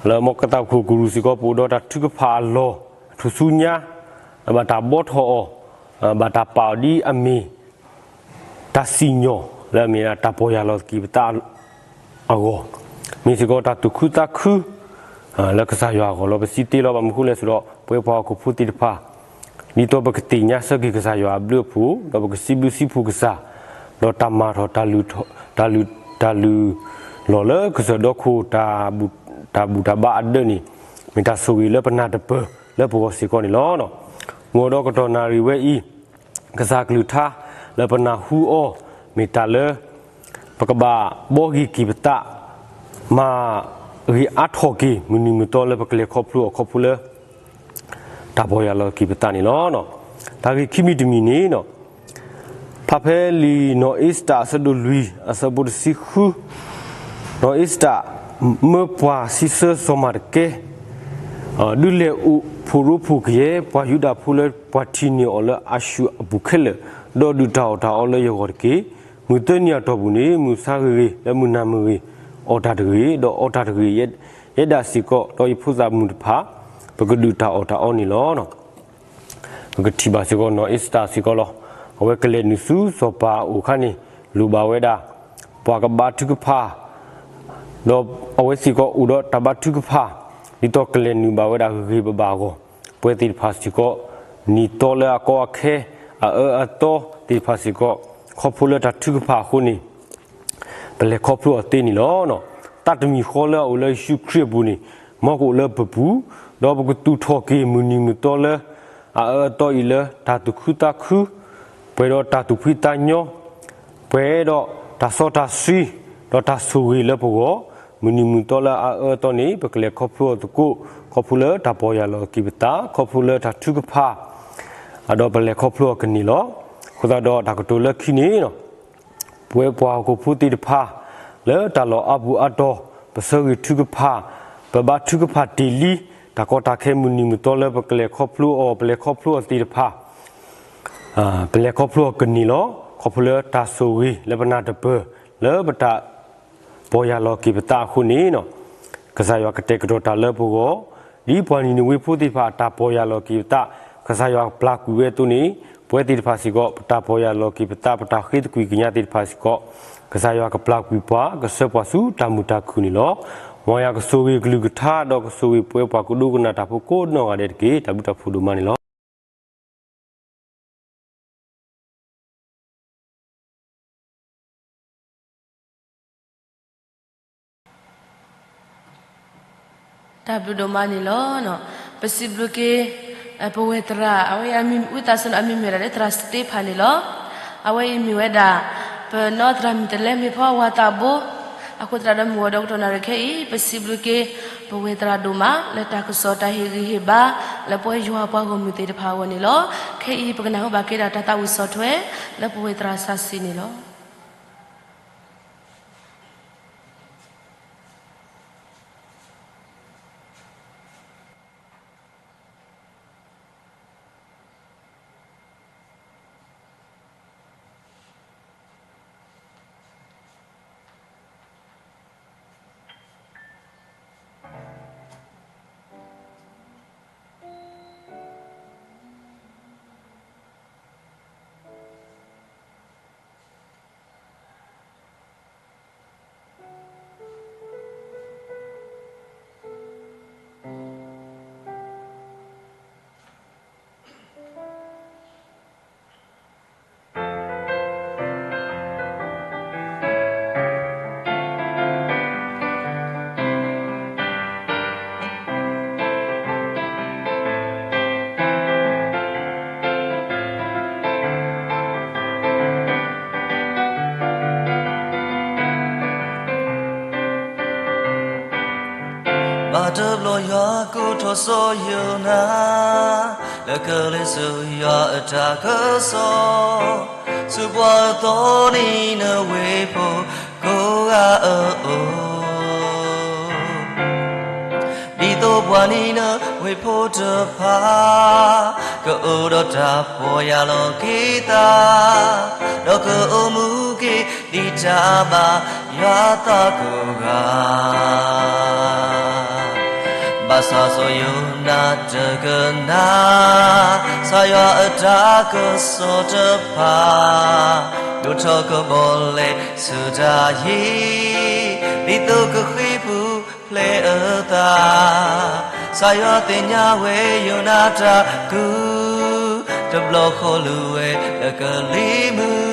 လၢမီၢ်ကသးခိၣ်ကရူၢ်စ့ၢ်ကီး ပအိၣ်ဒီးတၢ်ထုကဖၣ်အလီၢ် ထူၣ်ဆူညါ, ဘၣ်တၢ်ဘှီထီၣ်အီၤ, ဘၣ်တၢ်ပာ်အီၤဒ်အမ့ၢ် တၢ်စံၣ်ညီၣ်လၢအမ့ၢ်ဒၣ်တၢ်ပီၢ်ယၢ်လီၤက့ၤပသးအဂီၢ်, မ့ၢ်စ့ၢ်ကီးတၢ်သူၣ်ခုသးခု လၢကစၢ်ယွၤအဂီၢ်လီၤ. ပစံးတ့လီၤဘၣ်မနုၤအဃိလဲၣ်ဆိုဒီး ပဝဲပှၤဟီၣ်ခိၣ်ဖိသ့ၣ်တဖၣ် ဒ်သိးပကသ့ၣ်ညါဆၢက့ၤကစၢ်ယွၤအဘျုးအဖှိၣ် ဒီးပကစံးဘျုးစံးဖှိၣ်ကစၢ်, ဒီးတၢ်မၤထီၣ် တၢ်လုၢ်လီၢ်လၢကစၢၢ်ဒီခိၣ် တၢ်ဘူၣ်တၢ်ဘါအဒၢးန့ၣ် မ့ၢ်တၢ်ဆိၣ်ဂ့ၤလၢပနၢ်တပၢၢ်လၢပဂီၢ်စ့ၢ်ကီးန့ၣ်လီၤ. မ့ၢ်ဒီးကတီၢ်နၣ်ရံၣ်ဝဲအံၤ ကစၢ်ကလုၢ်ကထါလၢပနၢ်ဟူအီၤ မ့ၢ်တၢ်လၢ ပကဘၣ်ဘှီက့ၤက့ၤပသး မၤဂ့ၤအါထီၣ်က့ၤ မုၢ်နံၤမုၢ်သီလၢပကလဲၤခီဖျိအီၤခီဖျိလၢ တၢ်ပီၢ်ယၢ်လီၤက့ၤပသးန့ၣ်လီၤ. တၢ်ဂ့ၢ်ခံမံၤတမံၤန့ၣ် ဖျါဖဲလံာ်နီၢ်အ့စတၢၣ်အဆၢဒိၣ်လွံၢ် အဆၢဖိတဆံဃု, နီၢ်အ့စတၢၣ် မၢပှၤစံးဆၢစီၤမၤတကဲ ဒုးလဲၤအိၣ်ဖှိၣ်ရိဖှိၣ်ကယဲၢ် ပှၤယူဒၤဖိလၢပှၤထံၣ်န့ၢ်အီၤလၢအၤၡူၢ်အပူၤခဲလၢာ်, ဒီးဒုၣ်တၢ်အီၣ်တၢ်အီလၢယဂီၢ်တက့ၢ်. မုၢ်သၢနံၤအတီၢ်ပူၤန့ၣ် မုၢ်ဆါဂ့ၤဂ့ၤ လၢမုၢ်နၤမ့ၢ်ဂ့ၤ, အီၣ်တၢ်တဂ့ၤ, ဒီးအီတၢ်တဂ့ၤ, ယဲဒၣ်စ့ၢ်ကီး ဒီးယဖိသၣ်မုၣ်တဖၣ် ပကဒုၣ်တၢ်အီၣ်တၢ်အီန့ၣ်လီၤ. ပကထံၣ်ဘၣ်စ့ၢ်ကီး နီၢ်အ့စတၢၣ်စ့ၢ်ကီးလီၤ. အဝဲကလဲၤနုာ်ဆူစီၤပၤအအိၣ်အခါန့ၣ် လိၣ်ဘၣ်ဝဲဒၣ် ပှၤကဘါထုကဖၣ်, ဒီးအဝဲစ့ၢ်ကီးအိၣ်ဒီးတၢ်ဘါထုကဖၣ် ဒ်သိးကလဲၤနုာ်ဘၣ်ဝဲဒၣ်ဂ့ၤဂ့ၤဘၣ်ဘၣ်အဂီၢ်, ပဝဲသ့ၣ်တဖၣ်စ့ၢ်ကီး နံၣ်သီလၢအကီအခဲ အအၢအသီသ့ၣ်တဖၣ်စ့ၢ်ကီး ခီဖျိလၢတၢ်ထုကဖၣ်အဃိန့ၣ် ပလဲၤခီဖျိအီၤသ့န့ၣ်လီၤ. သးတမံၤဃီလၢအအိၣ်လၢယ့ၣ်ၡူးခရံာ်အပူၤန့ၣ် မ်ကအိၣ်လၢပပူၤ, ဒီးပကသူၣ်ထီၣ်က့ၤမုၢ်နံၤမုၢ်သီလၢ အအၢအသီအံၤလၢတၢ်သူၣ်ခုသးခု, ပှဲၤဒီးတၢ်သူၣ်ဖှံသးညီ, ပှဲၤဒီးတၢ်စီတၢ်ဆှံ, ဒီးတၢ်ဆိၣ်ဂ့ၤလၢပဂီၢ်, မုၢ်နံၤမုၢ်သီလၢအအၢအသီန့ၣ် ပကလဲၤခီဖျိအီၤသကိး, ခီဖျိလၢတၢ်ပီၢ်ယၢ်လီၤက့ၤပသး, ခီဖျိလၢတၢ်ထုကဖၣ် ဒီးပလဲၤခီဖျိအီၤကန့ၢ်လီၤ. အဃိသတးဒီးတၢ်ကတိၤလၢခံန့ၣ် ပဝဲပှၤဟီၣ်ခိၣ်ဖိသ့ၣ်တဖၣ် လၢတၢ်လီၢ်အါပူၤအါတီၤ ပဆၢဂ့ၤထုကဖၣ်, ပဘါထုကဖၣ်တ့ၢ်လံ တၢ်ကီတၢ်ခဲမုၢ်နံၤမုၢ်သီလၢပကလဲၤခီဖျိအီၤ ပလဲၤခီဖျိအီၤသ့ၣ်တဖၣ် ပလဲၤခီဖျိအီၤကန့ၢ်လီၤ. ခီဖျိလၢတၢ်ဆိၣ်ဂ့ၤလၢပနၢ်တပၢၢ် လၢပတၢ်ပီၢ်ယၢ်လီၤက့ၤပသးအဃိန့ၣ် ကစၢ်ယွၤကတဲာ်ကတီၤတၢ်လၢပဂီၢ်, ဒ်ပှၤနံၤနဝ့ဖိသ့ၣ်တဖၣ်အတၢ်ပီၢ်ယၢ်လီၤက့ၤပသး ကစၢ်ယွၤပျၢ်ကွံာ်ဝဲအသိးန့ၣ် ပဝဲသ့ၣ်တဖၣ်စ့ၢ်ကီး ပတၢ်ပီၢ်ယၢ်လီၤက့ၤပသး ပတၢ်ဃ့သကွံာ်ကညးသ့ၣ်တဖၣ်စ့ၢ်ကီး ကစၢ်ယွၤကပျၢ်ကွံာ်ပှၤ ကဆှၢပှၤဆူတၢ်မုာ်တၢ်ခုၣ်န့ၣ်လီၤ. မ်ယွၤကဆိၣ်ဂ့ၤကလုၢ်ကထါ ဒီးကဆိၣ်ဂ့ၤပဝဲပှၤကဒိကနၣ်တၢ်ဖိကိးနီၢ်ဂၤဒဲးတက့ၢ်. တၢ်ဘျုးတၢ်ဖှိၣ်ဒိၣ်မးန့ၣ်လီၤ. တၢ်ဘျုးဒိၣ်မးန့ၣ်လီၤ. ပစံးဘျုးက့ၤ ပဝဲၢ်သရၣ် အဝဲအမံၤ ဝံသးစူၤန့ၣ် အမံၤမ့ၢ်ဝဲဒၣ်လၢသရၣ်စတ့ဖၣ်န့ၣ်လီၤ. အဝဲအံၤမ့ၢ်ဝဲဒၣ် ပနီၢ်သရၣ်မုၣ်တလဲမ့ၢ်ဖီအဝၤသးဘိ အဃိသတးဒီးမုၢ်ဝဲၤဒီကတီၢ်နၣ်ရံၣ်ခဲအံၤ ပစံးဘျုးက့ၤ ပဝဲၢ်သရၣ်ဒိၣ်မး လၢတၢ်ကစီၣ်တၢ်ဟ့ၣ်ဂံၢ်ဟ့ၣ်ဘါ လၢပဝဲယွၤပှၤဂီၢ်မုၢ်သ့ၣ်တဖၣ်အဂီၢ်န့ၣ်လီၤ. ခဲအံၤပကနၢ်ဟူဘၣ်က့ၤဒၣ်တၢ်သးဝံၣ်ဆီၣ်ထွဲ လၢပဝဲၢ်သရၣ်စၢ်စံန့ၣ်လီၤ. တဘျီယွၤကိးထီၣ်စီၤယိၤနါ, လၢကလဲၤဆူယွၤအတၢ်ကစီၣ်, ဆူပှၤအသီနံၤ နဝ့ၢ်ဖိကိးဂၤအအိၣ်, ဒ်သိးပှၤနံၤနဝ့ၢ်ဖိတဖၣ် ကအိၣ်ဒီးတၢ်ပီၢ်ယၢ်လီၤက့ၤသး, ဒီးကအိၣ်မူက့ၤဒ်တၢ်ဘၣ်ယွၤအသးကိးဂၤ. ဘၣ်ဆၣ်စီၤယိၤနါတကနၣ်, ကစၢ်ယွၤအတၢ်ကစီၣ်တဖၣ်, ဒိၣ်ထီၣ်ကဘီလဲၤဆူတၢ်ဟံၣ်, ဒ်သိးကဃ့ၢ်ပူၤဖျဲးအသး. ကစၢ်ယွၤသ့ၣ်ညါဝဲယိၤနါတၢ်ကူၣ်, တဘျီဃီလူၤဝဲလၢကလံၤမုၢ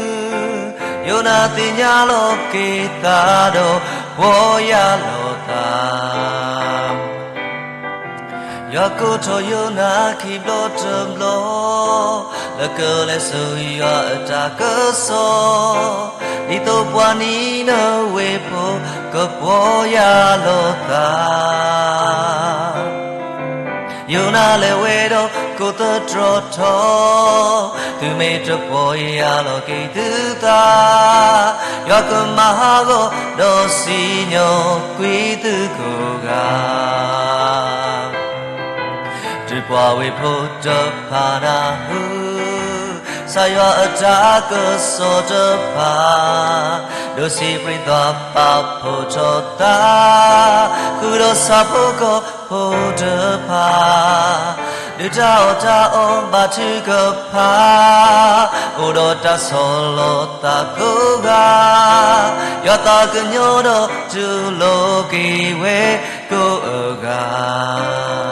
်, ယိၤနါသ့ၣ်ညါလီၤက့ၤသးဒီးပီၢ်ယၢ်လီၤသး. ယွၤကိးထီၣ်ယိၤနါခံဘျီတဘျီ, လၢကလဲၤဆူယွၤအတၢ်ကစီၣ်, ဒ်သိးပှၤနံၤနဝ့ၢ်ဖိကပီၢ်ယၢ်လီၤသး. ယိၤနါလဲၤဝဲဒီးကိးသတြီထီၣ်, သုမ့ၢ်တပီၢ်ယၢ်လီၤက့ၤသုသး, ယွၤကမၤဟးဂီၤဒီးစံၣ်ညီၣ်ကွံာ်သုကိးဂၤ. ဒုးပှၤဝ့ၢ်ဖိတဖၣ်နၢ်ဟူ, ကစၢ်ယွၤအတၢ်ကစီၣ်တဖၣ်, ဒိးစံးပြံသွါပာ်ဖှိၣ်ထီၣ်သး, ဃုာ်ဒီးဆၣ်ဖိကီၢ်ဖိတဖၣ်, ဒုးတၢ်အီၣ်တၢ်အီဘၣ်ထုကဖၣ်, အိၣ်ဒီးတၢ်ဆီၣ်လီၤသးကိးဂၤ, ယွၤသးကညီၤဒီးတူၢ်လိာ်က့ၤဝဲကိးဂၤ.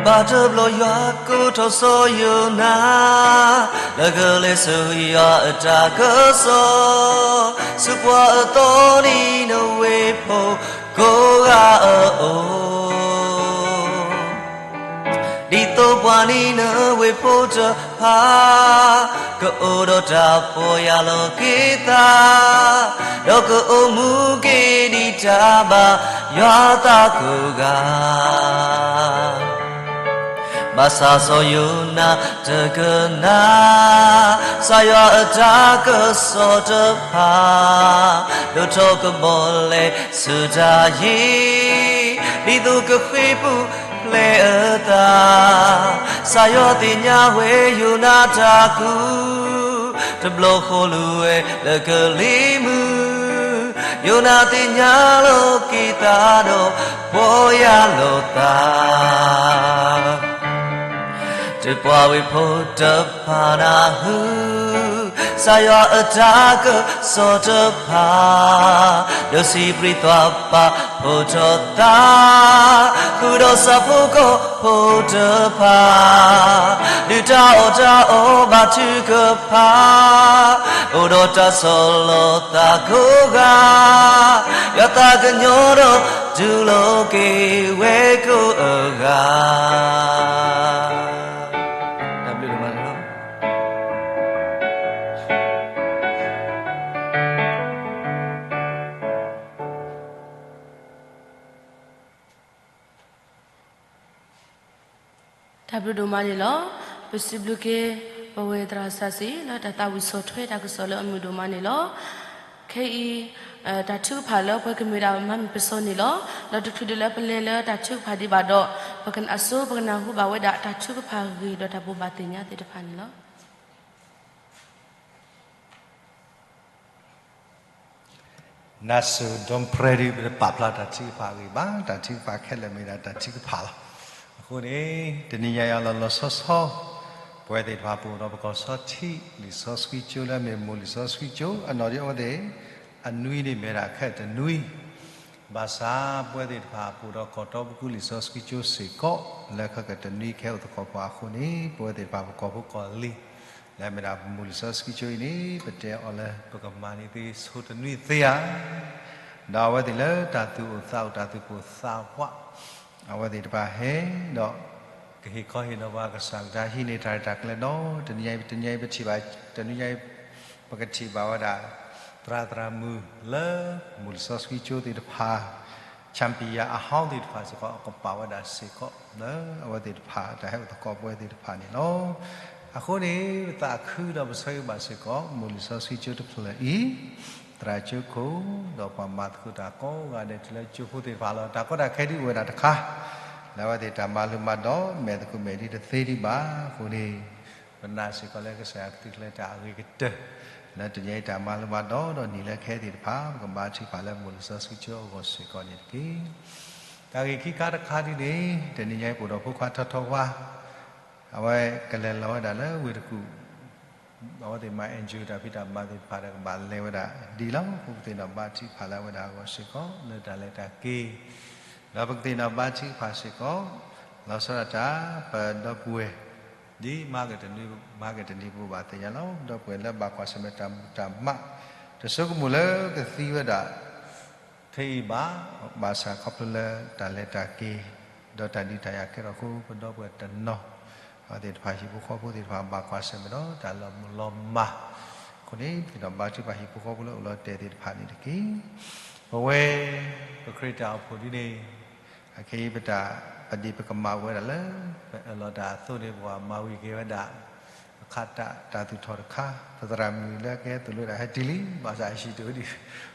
ဘၣ်တဘျီယွၤကိးထီၣ်စီၤယိၤနါ, လၢကလဲၤဆူယွၤအတၢ်ကစီၣ်, ဆူပှၤအသီနံၤ နဝ့ၢ်ဖိကိးဂၤအအိၣ်, ဒ်သိးပှၤနံၤနဝ့ၢ်ဖိတဖၣ်, ကအိၣ်ဒီးတၢ်ပီၢ်ယၢ်လီၤက့ၤသး, ဒီးကအိၣ်မူက့ၤဒ်တၢ်ဘၣ်ယွၤအသးကိးဂၤ. ဘၣ်ဆၣ်စီၤယိၤနါတကနၣ်, ကစၢ်ယွၤအတၢ်ကစီၣ်တဖၣ်, ဒိၣ်ထီၣ်ကဘီလဲၤဆူတၢ်ဟံၣ်, ဒ်သိးကဃ့ၢ်ပူၤဖျဲးအသး. ကစၢ်ယွၤသ့ၣ်ညါဝဲယိၤနါတၢ်ကူၣ်, တဘျီဃီလူၤဝဲလၢကလံၤမုၢ်, ယိၤနါသ့ၣ်ညါလီၤက့ၤသးဒီးပီၢ်ယၢ်လီၤသး. ဒုးပှၤဝ့ၢ်ဖိတဖၣ်နၢ်ဟူ, ကစၢ်ယွၤအတၢ်ကစီၣ်တဖၣ်, ဒိးစံးပြံသွါပာ်ဖှိၣ်ထီၣ်သး, ဃုာ်ဒီးဆၣ်ဖိကီၢ်ဖိတဖၣ်, ဒုးတၢ်အီၣ်တၢ်အီဘၣ်ထုကဖၣ်, အိၣ်ဒီးတၢ်ဆီၣ်လီၤသးကိးဂၤ, ယွၤသးကညီၤဒီးတူၢ်လိာ်က့ၤဝဲကိးဂၤ. တၢ်ဘျုးဒိၣ်မးန့ၣ်လီၤ. တၢ်ဘျုးဒိၣ်မးန့ၣ်လီၤ. ပစံးဘျုးက့ၤ ပဝဲသရၣ်စီဆှံ လၢတၢ်သးဝံၣ်ဆီၣ်ထွဲတၢ်ကစီၣ်လၢအမုာ်ဒိၣ်မးန့ၣ်လီၤ. ခဲအံၤ တၢ်ထုကဖၣ်လၢပှၤကမ့ၢ်ဒၣ်မၤမုာ်ပစီန့ၣ်လီၤ. ဒီးတချုးဒံးလၢပလဲၤလၢတၢ်ထုကဖၣ်ဒံးဘၣ်ဒီး ပကနၣ်အစိ ပကနၢ်ဟူဘၣ်ဝဲဒၣ်တၢ်ထုကဖၣ်ဂ့ၢ်ဒီးတၢ်ဘိးဘၣ်သ့ၣ်ညါသ့ၣ်တဖၣ်န့ၣ်လီၤ. နါစိၤ ဒီပြဲဒု ပတပာ်ဖျါတၢ်ထုကဖၣ်အဂ့ၢ်ဘၣ်, တၢ်ထုကဖၣ်ခဲလၢာ်မ့ၢ်ဒၣ်တၢ်ထုကဖၣ်လီၤ. အဃိန့ၣ် တနံၤညါအံၤလီၤလီၤဆီဆီ ပဝဲသ့ၣ်တဖၣ်ပအိၣ်ဒီးပကီၢ်စီထံး လံာ်စီဆှံကၠိလၢအမ့ၢ်မိၢ်လံာ်စီဆှံကၠိ အနီၣ်ဒံးအဝဲသ့ၣ် အနွံန့ၣ်မ့ၢ်ဒၣ်ခဲတနွံ ဘၣ်ဆၣ်ပဝဲသ့ၣ်တဖၣ်ပအိၣ်ဒီးကီၢ်တီပကူလံာ်စီဆှံကၠိစ့ၢ်ကီး လၢခဲကတနွံခဲအိၣ်သကိးပှၤအဃိန့ၣ် ပဝဲသ့ၣ်တဖၣ်ပကီၢ်ဖိကီၢ်လံၤ လၢအမ့ၢ်ဒၣ်ပမိၢ်လံာ်စီဆှံကၠိအံၤန့ၣ် ပတဲအီၤလၢပကမၤန့ၢ်သ့ဆိတနွံသ့ဧါ. ဒီးအဝဲသ့ၣ်လၢတၢ်သူၣ်အိၣ်သးအိၣ် တၢ်သူၣ်ပိၢ်သးဝး, အဝဲသ့ၣ်တဖၣ်ဟဲဒီး ကဟ့ၣ်ခီဟ့ၣ်နီၤပှၤ ကစၢ်ကလုၢ်ကထါ ဟံးန့ၢ်တၢ်ရဲၣ်တၢ်ကျဲၤဒီး တနံၤညါအံၤ တနံၤညါအံၤပထံၣ်ဘၣ်, တနံၤညါအံၤ ပကထံၣ်ဘၣ်ဝဲဒၣ် သရၣ်သရၣ်မုၣ်လၢ မိၢ်လံာ်စီဆှံကၠိသ့ၣ်တဖၣ် champion အဟီသ့ၣ်တဖၣ်စ့ၢ်ကီး ကပာ်ဝဲဒၣ်စ့ၢ်ကီးလၢအဝဲသ့ၣ်တဖၣ် တၢ်ဟဲအိၣ်သကိးပဝဲသ့ၣ်တဖၣ်န့ၣ်လီၤ. အဃိန့ၣ် ပသးခုဒီးပဆၢဂ့ၤဘၣ်စ့ၢ်ကီး မိၢ်လံာ်စီဆှံကၠိတဖျၢၣ်အံၤ, သရၣ်ကၠိခိၣ် ဒီးပှၤမၤသကိးတၢ်ကိးဂၤဒဲး တုၤလၢကၠိဖိသ့ၣ်တဖၣ်လီၤ. တၢ်ကီတၢ်ခဲဒုးအိၣ်ဝဲဒၣ်တခါ, လၢအဝဲသ့ၣ်တၢ်မၤလိမၤဒိး မဲာ်သကိးမဲာ်ဒ်တသ့ဒံးဘၣ်အဃိန့ၣ်, ပနာ်စ့ၢ်ကီးလၢကစၢ်ယွၤကသုးကျဲၤတၢ်အဂ့ၤကတၢၢ် လၢတနံၤအံၤတၢ်မၤလိမၤဒိးဒီးနံၣ်လၢခဲသ့ၣ်တဖၣ် ပကဘါထုကဖၣ်လၢမိၢ်လံာ်စီဆှံကၠိအဂီၢ်စ့ၢ်ကီးန့ၣ်တက့ၢ်. တၢ်ဂ့ၢ်ခံခါတခါဒ်န့ၣ်, တနံၤညါအံၤ ပအိၣ်ဒီးဖိခွါထီထီဝါ, အဝဲကလဲၤလီၤဝဲဒၣ်လၢဝ့ၢ်တကူၣ်, အဝဲသ့ၣ်မၤ NGO တၢ်ဖံးတၢ်မၤသ့ၣ်တဖၣ်ဒီး ကဘၣ်လဲၤဝဲဒၣ်ဒ်လီၤ. ပကသ့ၣ်နီၣ်ဘါထုကဖၣ်လၢအဝဲဒၣ်အဂီၢ်စ့ၢ်ကီး လၢတၢ်လဲၤတၢ်က့ၤ, ဒီးပကသ့ၣ်နီၣ်ဘါထုကဖၣ်စ့ၢ်ကီး လီၤဆီဒၣ်တၢ် ပဒီပုၢ်ဝဲၢ် ဒ်မၤကတနံၤ, မၤကတနံၤပဘၣ်သ့ၣ်ညါလီၤ. ပဒီပုၢ်ဝဲၢ်လၢဘၣ်ကွၢ်ဆၢၣ်မဲာ်တၢ်မူတၢ်မး, တစိကမူၣ်လၢကသံဝဲဒၣ် ဖဲအံၤဘၣ်, ဘၣ်ဆၣ်ခီဖျိလၢတၢ်လဲၤတၢ်က့ၤ ဒီးတၢ်ဒုးတၢ်ယၤကဲထီၣ်အဃိ ပဒီပုၢ်ဝဲၢ်တနီၤ, အဝဲသ့ၣ်တဖၣ်ဟံၣ်ဖိဃီဖိသ့ၣ်တဖၣ် ဘၣ်ကွၢ်ဆၢၣ်မဲာ်ဒီးတၢ်လီၤမုၢ်လီၤမၢ်, အဃိန့ၣ် ပသ့ၣ်နီၣ်ဘါထုကဖၣ်ဟံၣ်ဖိဃီဖိလၢအိၣ်လီၤတဲာ်သ့ၣ်တဖၣ်န့ၣ်တက့ၢ်. ပဝဲ ပခရံာ်တၢ်အိၣ်ဖှိၣ်ဒ်န့ၣ်, အခဲအံၤပတၢ်, ပဒ့ၣ်ပကမၣ်ဝဲဒၣ်လၢ ပအၢၣ်လီၤတၢ်အသိးန့ၣ် ပှၤမၤဝံၤက့ၤဝဲဒၣ် အခးတၢ်, တၢ်သူၣ်ထီၣ်တခါ, ပသရၣ်မုၣ်လၢကဟဲသိၣ်လိတၢ်ဟဲတုၤလံ, ဘၣ်ဆၣ်အဟံၣ်တအိၣ်ဒံး,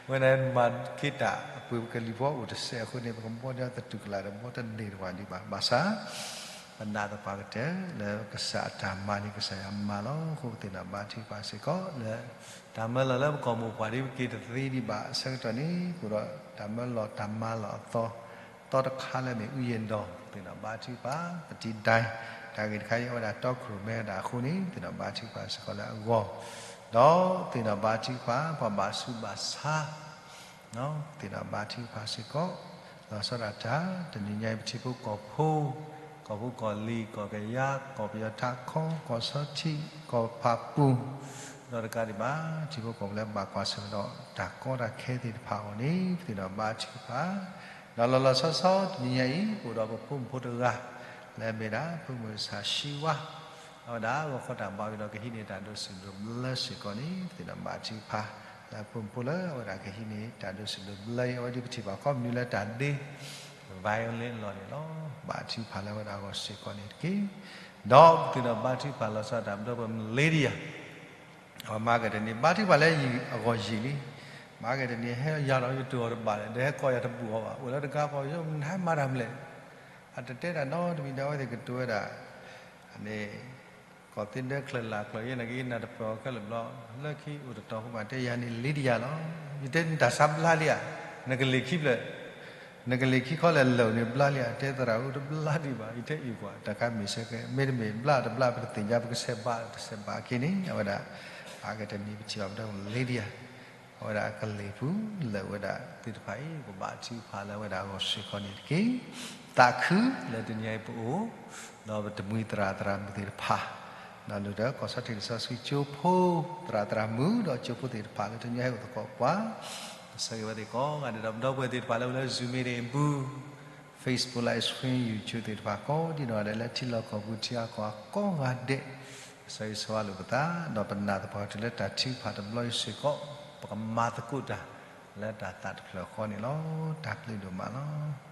ဝဲန့ၣ်မၤက့ၤတၢ်အပှ့ၤ ပကလံၤဖိအိၣ်တစဲးအဃိန့ၣ် ပကဘီဒသတူၢ်ကလာ်ဒီး ဘီတန့ၢ်တဝၢ်ဒံးဘၣ်. ဘၣ်ဆၣ် ပနာ်သပှၢ်ကတၢၢ်လၢကစၢ်အတၢ်မၤန့ၣ် ကစၢ်ယွၤမၤလီၤ. အဃိပသ့ၣ်နီၣ်ဘါထုကဖၣ်စ့ၢ်ကီးလၢ တၢ်မၢလီၤလၢပကီၢ်မိၢ်ပှၢ်ဒ်ပက့ၤတသ့ဒံးဘၣ်အဆၢကတီၢ်န့ၣ် ပအိၣ်ဒီးတၢ်မၢလီၤတၢ်မၤလီၤအသီ, သီတခါလၢမ့ၢ် အူယဲၢ်ဒီး ပသ့ၣ်နီၣ်ဘါထုကဖၣ် ပတံၤဒဲ, တၢ်ဂ့ၢ်တခါအံၤ အဝဲဒၣ်တီခိၣ်ရိၣ်မဲဝဲဒၣ်အဃိန့ၣ် ပသ့ၣ်နီၣ်ဘါထုကဖၣ်စ့ၢ်ကီးလၢအဂီၢ်, ဒီးပသ့ၣ်နီၣ်ဘါထုကဖၣ် ပှၤဘၣ်ဆူးဘၣ်ဆါ ပသ့ၣ်နီၣ်ဘါထုကဖၣ်စ့ၢ်ကီး, လီၤဆီဒၣ်တၢ် တနံၤညါအံၤ ပထံဖိကီၢ်ဖိ, ကီၢ်ဖိကီၢ်လံၤ, ကီၢ်ကယၤ, ကီၢ်ပယီၤထးခီ, ကီၢ်ဆီထံး, ကီၢ်ဖးပူၤ, ဒီးတကးဒံးဘၣ် ထံဖိကီၢ်ဖိလၢဘၣ်ကွၢ်ဆၢၣ်မဲာ်ဒီးတၢ်ကီတၢ်ခဲသ့ၣ်တဖၣ်အဂီၢ်န့ၣ် ပသ့ၣ်နီၣ်ဘါထုကဖၣ်, ဒီးလီၤလီၤဆီဆီ တနံၤညါအံၤ ပအိၣ်ဒီးပဖိမုၣ်ဖိတဂၤ လၢအမ့ၢ်ဒၣ် ဖိမုၣ်စၢ်ဆှံဝါ အဝဲဒၣ်ဂီၤခီတၢ်ဘါဝံၤဒီး ကဟံးန့ၢ်တၢ်ဒိးစံးဒိးဘျၢစ့ၢ်ကီးန့ၣ် ပသ့ၣ်နီၣ်ဘါထုကဖၣ်, လၢဖိမုၣ်ဖိလၢအဝဲဒၣ်ကဟံးန့ၢ်တၢ်ဒိးစံးဒိးဘျၢအံၤ အဝဲဒၣ်ပထံၣ်ဘၣ်ခီပနံၣ်လၢတၢ်ဒ့ violin အလီၢ်န့ၣ်လီၤ. ဘါထုကဖၣ်လၢအဝဲဒၣ်အဂီၢ်စ့ၢ်ကီးန့ၣ်တက့ၢ်. ဒီးပသ့ၣ်နီၣ်ဘါထုကဖၣ်လီၤဆီဒၣ်တၢ် ပဒီပုၢ်ဝဲၢ် Lydia အဝဲမၤကတနံၤ ဘါထုကဖၣ်လၢအဂီၢ်ယံာ်လံ, မၤကတနံၤ ဟဲယၤဒီးယတအိၣ်တဘၣ်လဲၣ်, ဒီးဟဲကိးယၤတဘူၣ်အီၤဘၣ်, အိၣ်လၢတဂၤဃီ ယမနုၤဟဲမၤတၢ်မနုၤလဲၣ်, အတတဲတၢ်နီတမံၤဒီး အဝဲသ့ၣ်ကတိၤဝဲဒၣ် န့ၣ် ကီၢ်သ့ဒၢချၢၣ်လၢ်ကျီၢ်ယဲ နကနၢ်တပၢၢ်အီၤခဲလၢာ်ဘျီ, လၢခံအိၣ်တတီၤဖိဘၣ် တဲယၤန့ၣ် Lydia လီၤ. ယတဲနတၢ်ဆါဘျါလံဧါ, နကလ့ၤခံဖျၢၣ်, နကလ့ၤခံခီလဲၣ်လၢာ်န့ၣ်ဘျါလံဧါ, တဲသရၣ်အိၣ်တဘျါဒံးဘၣ်, ယတဲအံၤကွၢ် တၢ်ခါမ့ၢ်ဆၢကဲ မ့တမ့ၢ်ဘျါတဘျါ ပတသ့ၣ်ညါ ပကဆဲးဘၣ်တဆဲးဘၣ်က့ၤန့ၣ် အဝဲဒၣ် အကတနံၤပထံၣ်ဘၣ်ပဒီပုၢ်ဝဲၢ် Lydia အဝဲဒၣ်အကလ့ၢ်ပူၤလၢာ်ဝဲဒၣ်သ့ၣ်တဖၣ်အံၤ ပဘါထုကဖၣ်လၢအဝဲဒၣ်အဂီၢ်စ့ၢ်ကီးန့ၣ်တက့ၢ်. သးခုလၢတနံၤအံၤပအိၣ် ဒီးပတမှံသရၣ်သရၣ်မုၣ်သ့ၣ်တဖၣ်, ဒီးလၢဒီးကီၢ်ဆီထံးလံာ်စီဆှံကၠိဖိ သရၣ်သရၣ်မုၣ် ဒီးကၠိဖိသ့ၣ်တဖၣ်လၢတနံၤအံၤဟဲအိၣ်သကိးပှၤ, ဆၢဂ့ၤဝဲသ့ၣ်ကိးဂၤဒဲးဒီး ပဒီပုၢ်ဝဲၢ်သ့ၣ်တဖၣ်လၢအိၣ်လၢ Zoom meeting ပူၤ Facebook live stream YouTube သ့ၣ်တဖၣ်ကိးဒ်နီၢ်ဂၤဒဲးလၢထံလီၢ်ကီၢ်ပူၤထံအကီၢ်ကိးဂၤဒဲး, ဆၢဂ့ၤဆၢဝါလိာ်ပသး, ဒီးပနာ်သပှၢ်ကတၢၢ်လၢတၢ်ထုကဖၣ်တဘျီအံၤစ့ၢ်ကီး ပကမၤသကိးတၢ်လၢတၢ်သးတဖျၢၣ်ဃီန့ၣ်လီၤ. တၢ်ဘျုးဒိၣ်မးလီၤ.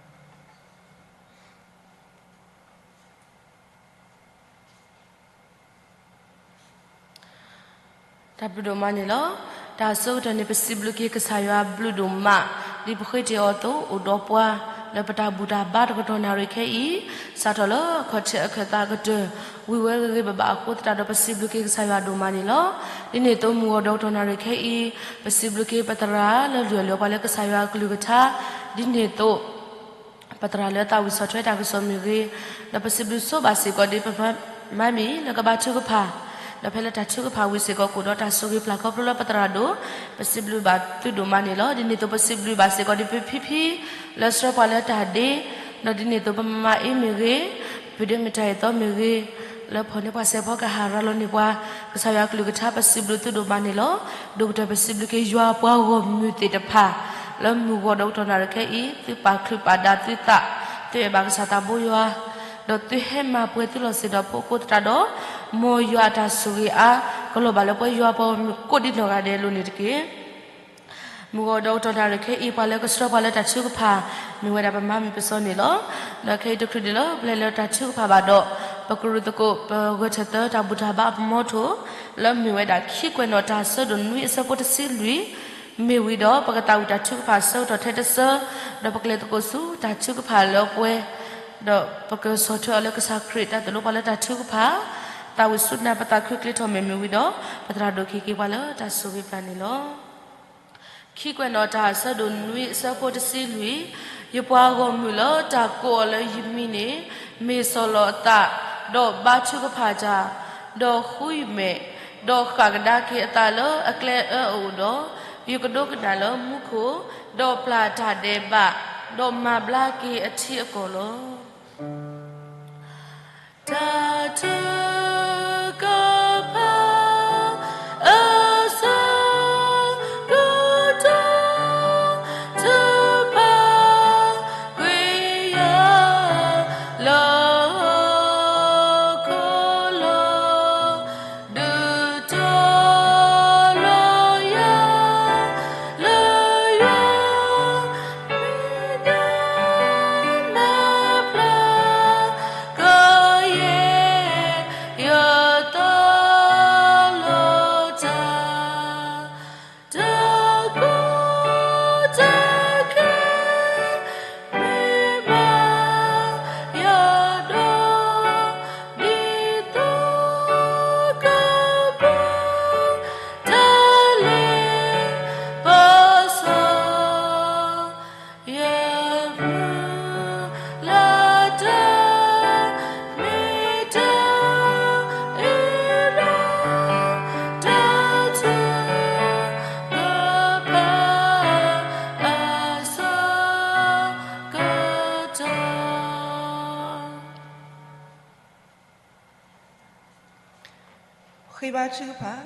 တၢ်ဘျုးဒိၣ်မးန့ၣ်လီၤ. တၢ်ဆၢကတီၢ်န့ၣ် ပစံးဘျုးက့ၤကစၢ်ယွၤဘျုးဒိၣ်မး, ဒ်ပဃ့တ့ၢ်အီၤအသိး အိၣ်ဒီးပှၤ လၢပတၢ်ဘူၣ်တၢ်ဘါတကတီၢ်နၣ်ရံၣ်ခဲအံၤ, စးထီၣ်လၢအခီၣ်ထံးအခၢၣ်သးကတၢၢ် ဝံၤဝဲဂ့ၤဂ့ၤဘၣ်ဘၣ်အဃိသတးဒီး ပစံးဘျုးက့ၤကစၢ်ယွၤဒိၣ်မးန့ၣ်လီၤ. ဒ်န့ၣ်အသိးမုၢ်ဂီၤဒီးကတီၢ်နၣ်ရံၣ်ခဲအံၤ, ပစံးဘျုးက့ၤပသရၣ်လၢလုၢ်အလၢပှၤလၢကစၢ်ယွၤအကလုၢ်ကထါ, ဒ်န့ၣ်အသိး ပသရၣ်လၢသးဝံၣ်ဆီၣ်ထွဲတၢ်ကစီၣ်မ့ၢ်ဂ့ၤ, ဒီးပစံးဘျုးဆိဘၣ်စ့ၢ်ကီးဒ်ပမၤမံၤလၢကဘါထုကဖၣ်, ဒီးဖဲလၢတၢ်ထုကဖၣ်ဝံၤစ့ၢ်ကီး ကအိၣ်ဒီးတၢ်ဆိၣ်ဂ့ၤပျၢ်ခီဖျိလၢပသရၣ်ဒိၣ်, ပစံးဘျုးဘၣ်သုဒိၣ်မးန့ၣ်လီၤ. ဒ်န့ၣ်အသိးပစံးဘျုးဘၣ်စ့ၢ်ကီးဒ်ပဖံဖံ လၢဆှၢပှၤလၢတၢ်ဒ့, ဒီးဒ်န့ၣ်အသိးပမၤအ့မ့ၢ်ဂ့ၤ, ပဒ့မတၤအသီမ့ၢ်ဂ့ၤ, လၢဖီၣ်န့ၢ်ပှၤစဲးဖီကဟၣ်ရၤလီၤန့ၢ်ပှၤ, ကစၢ်ယွၤအကလုၢ်ကထါပစံးဘျုးသုဒိၣ်မးန့ၣ်လီၤ. ဒိၣ်ကတၢၢ်ပစံးဘျုးက့ၤယွၤပှၤဂီၢ်မုၢ်သ့ၣ်တဖၣ် လၢမုၢ်ဂီၤဒီးကတီၢ်နၣ်ရံၣ်ခဲအံၤ သုပာ်ချုးပာ်ဒၣ်သုသး, သုအဲၣ်ဘၣ်ကစၢ်သးဘိယွၤ, ဒီးသုဟဲမၤပှဲၤသုလီၢ်စ့ၢ်ဒီးဖိကိးသတးဒီး, မ်ယွၤအတၢ်ဆိၣ်ဂ့ၤအါ ကလီၤဘၣ်လၢပဝဲယွၤပှၤဂီၢ်မုၢ်ကိးဒံနီၢ်ဂၤဒဲးအလိၤန့ၣ်တက့ၢ်. မုၢ်ဂီၤဒီးကတီၢ်နၣ်ရံၣ်ခဲအံၤ ပှၤလၢကဆှၢပှၤလၢတၢ်ထုကဖၣ် မ့ၢ်ဝဲဒၣ်ပမါမုၢ်ပစီန့ၣ်လီၤ. ဒီးခဲအံၤတချုးဒံးလၢပလဲၤလၢတၢ်ထုကဖၣ်ဘၣ်ဒီး, ပကရူၢ်သကိး ပဂဲၤထၢၣ်သၢတၢ်ဘူၣ်တၢ်ဘါအပမီထိၣ်, လၢမ့ၢ်ဝဲဒၣ် ခံကွဲးနီၣ်တၢ်ဆၢဒိၣ်နွံအဆၢဖိတဆံလွံၢ်, မ့ၢ်ဝံၤဒီး ပကသးဝံၣ်တၢ်ထုကဖၣ်ဆၢကတီၢ်ထဲတဆၢ, ဒီးပကလဲၤသကိးဆူတၢ်ထုကဖၣ်လၢပှဲၤ, ဒီးပကဆီၣ်ထွဲအီၤလၢကစၢ်ခရံာ်တၢ်သိၣ်လိပှၤလၢတၢ်ထုကဖၣ်, သးဝံၣ်ဆူနၢ်ပသးခုကျ့ထီၣ်မဲာ်မ့ၢ်ဝံၤဒီး, ပသရၣ်ဒိၣ်က့ၤက့ၤပှၤလၢတၢ်ဆိၣ်ဂ့ၤပျၢ်န့ၣ်လီၤ. ခံကွဲးနီၣ်တၢ်ဆၢဒိၣ်နွံအဆၢဖိတဆံလွံၢ်, ယပှၤဂီၢ်မုၢ်လၢတၢ်ကိးအီၤလၢယမံၤန့ၣ်, မ့ၢ်ဆီၣ်လီၤအသး, ဒီးဘါထုကဖၣ်တၢ်, ဒီးဃုယမဲာ်, ဒီးဃၣ်ကဒါက့ၤအသးလၢအကျဲအအၢအအိၣ်ဒီး, ယကဒိကနၣ်လၢမူခိၣ်, ဒီးပျၢ်တၢ်ဒဲးဘး, ဒီးမၤဘျါက့ၤအထံအကီၢ်လီၤ. တၢ်ထုကဖၣ် အဆၢကတီၢ် ထုကဖၣ်ကွံာ်ယၤ လၢဟီၣ်ခိၣ်လီၤ. ဒုးတီၤလီၤယၤ လၢယွၤ မ့ၢ်ဒၣ်နၢ်ပျၢ် ကယဲၢ် ယသးလီၤတၢ် တၢ်ကီတၢ်ခဲ မ့ၢ်ဘၣ်ယၤဒီး ဒ်သိးကပှဲၤ တၢ်လ့ပစီ ယမုၢ်လၢ်တၢ် မ့ၢ်တၢ်အ့ၣ်လိာ် တၢ်ထုကဖၣ်အဆၢကတီၢ် ဃ့ဘါထုကဖၣ်,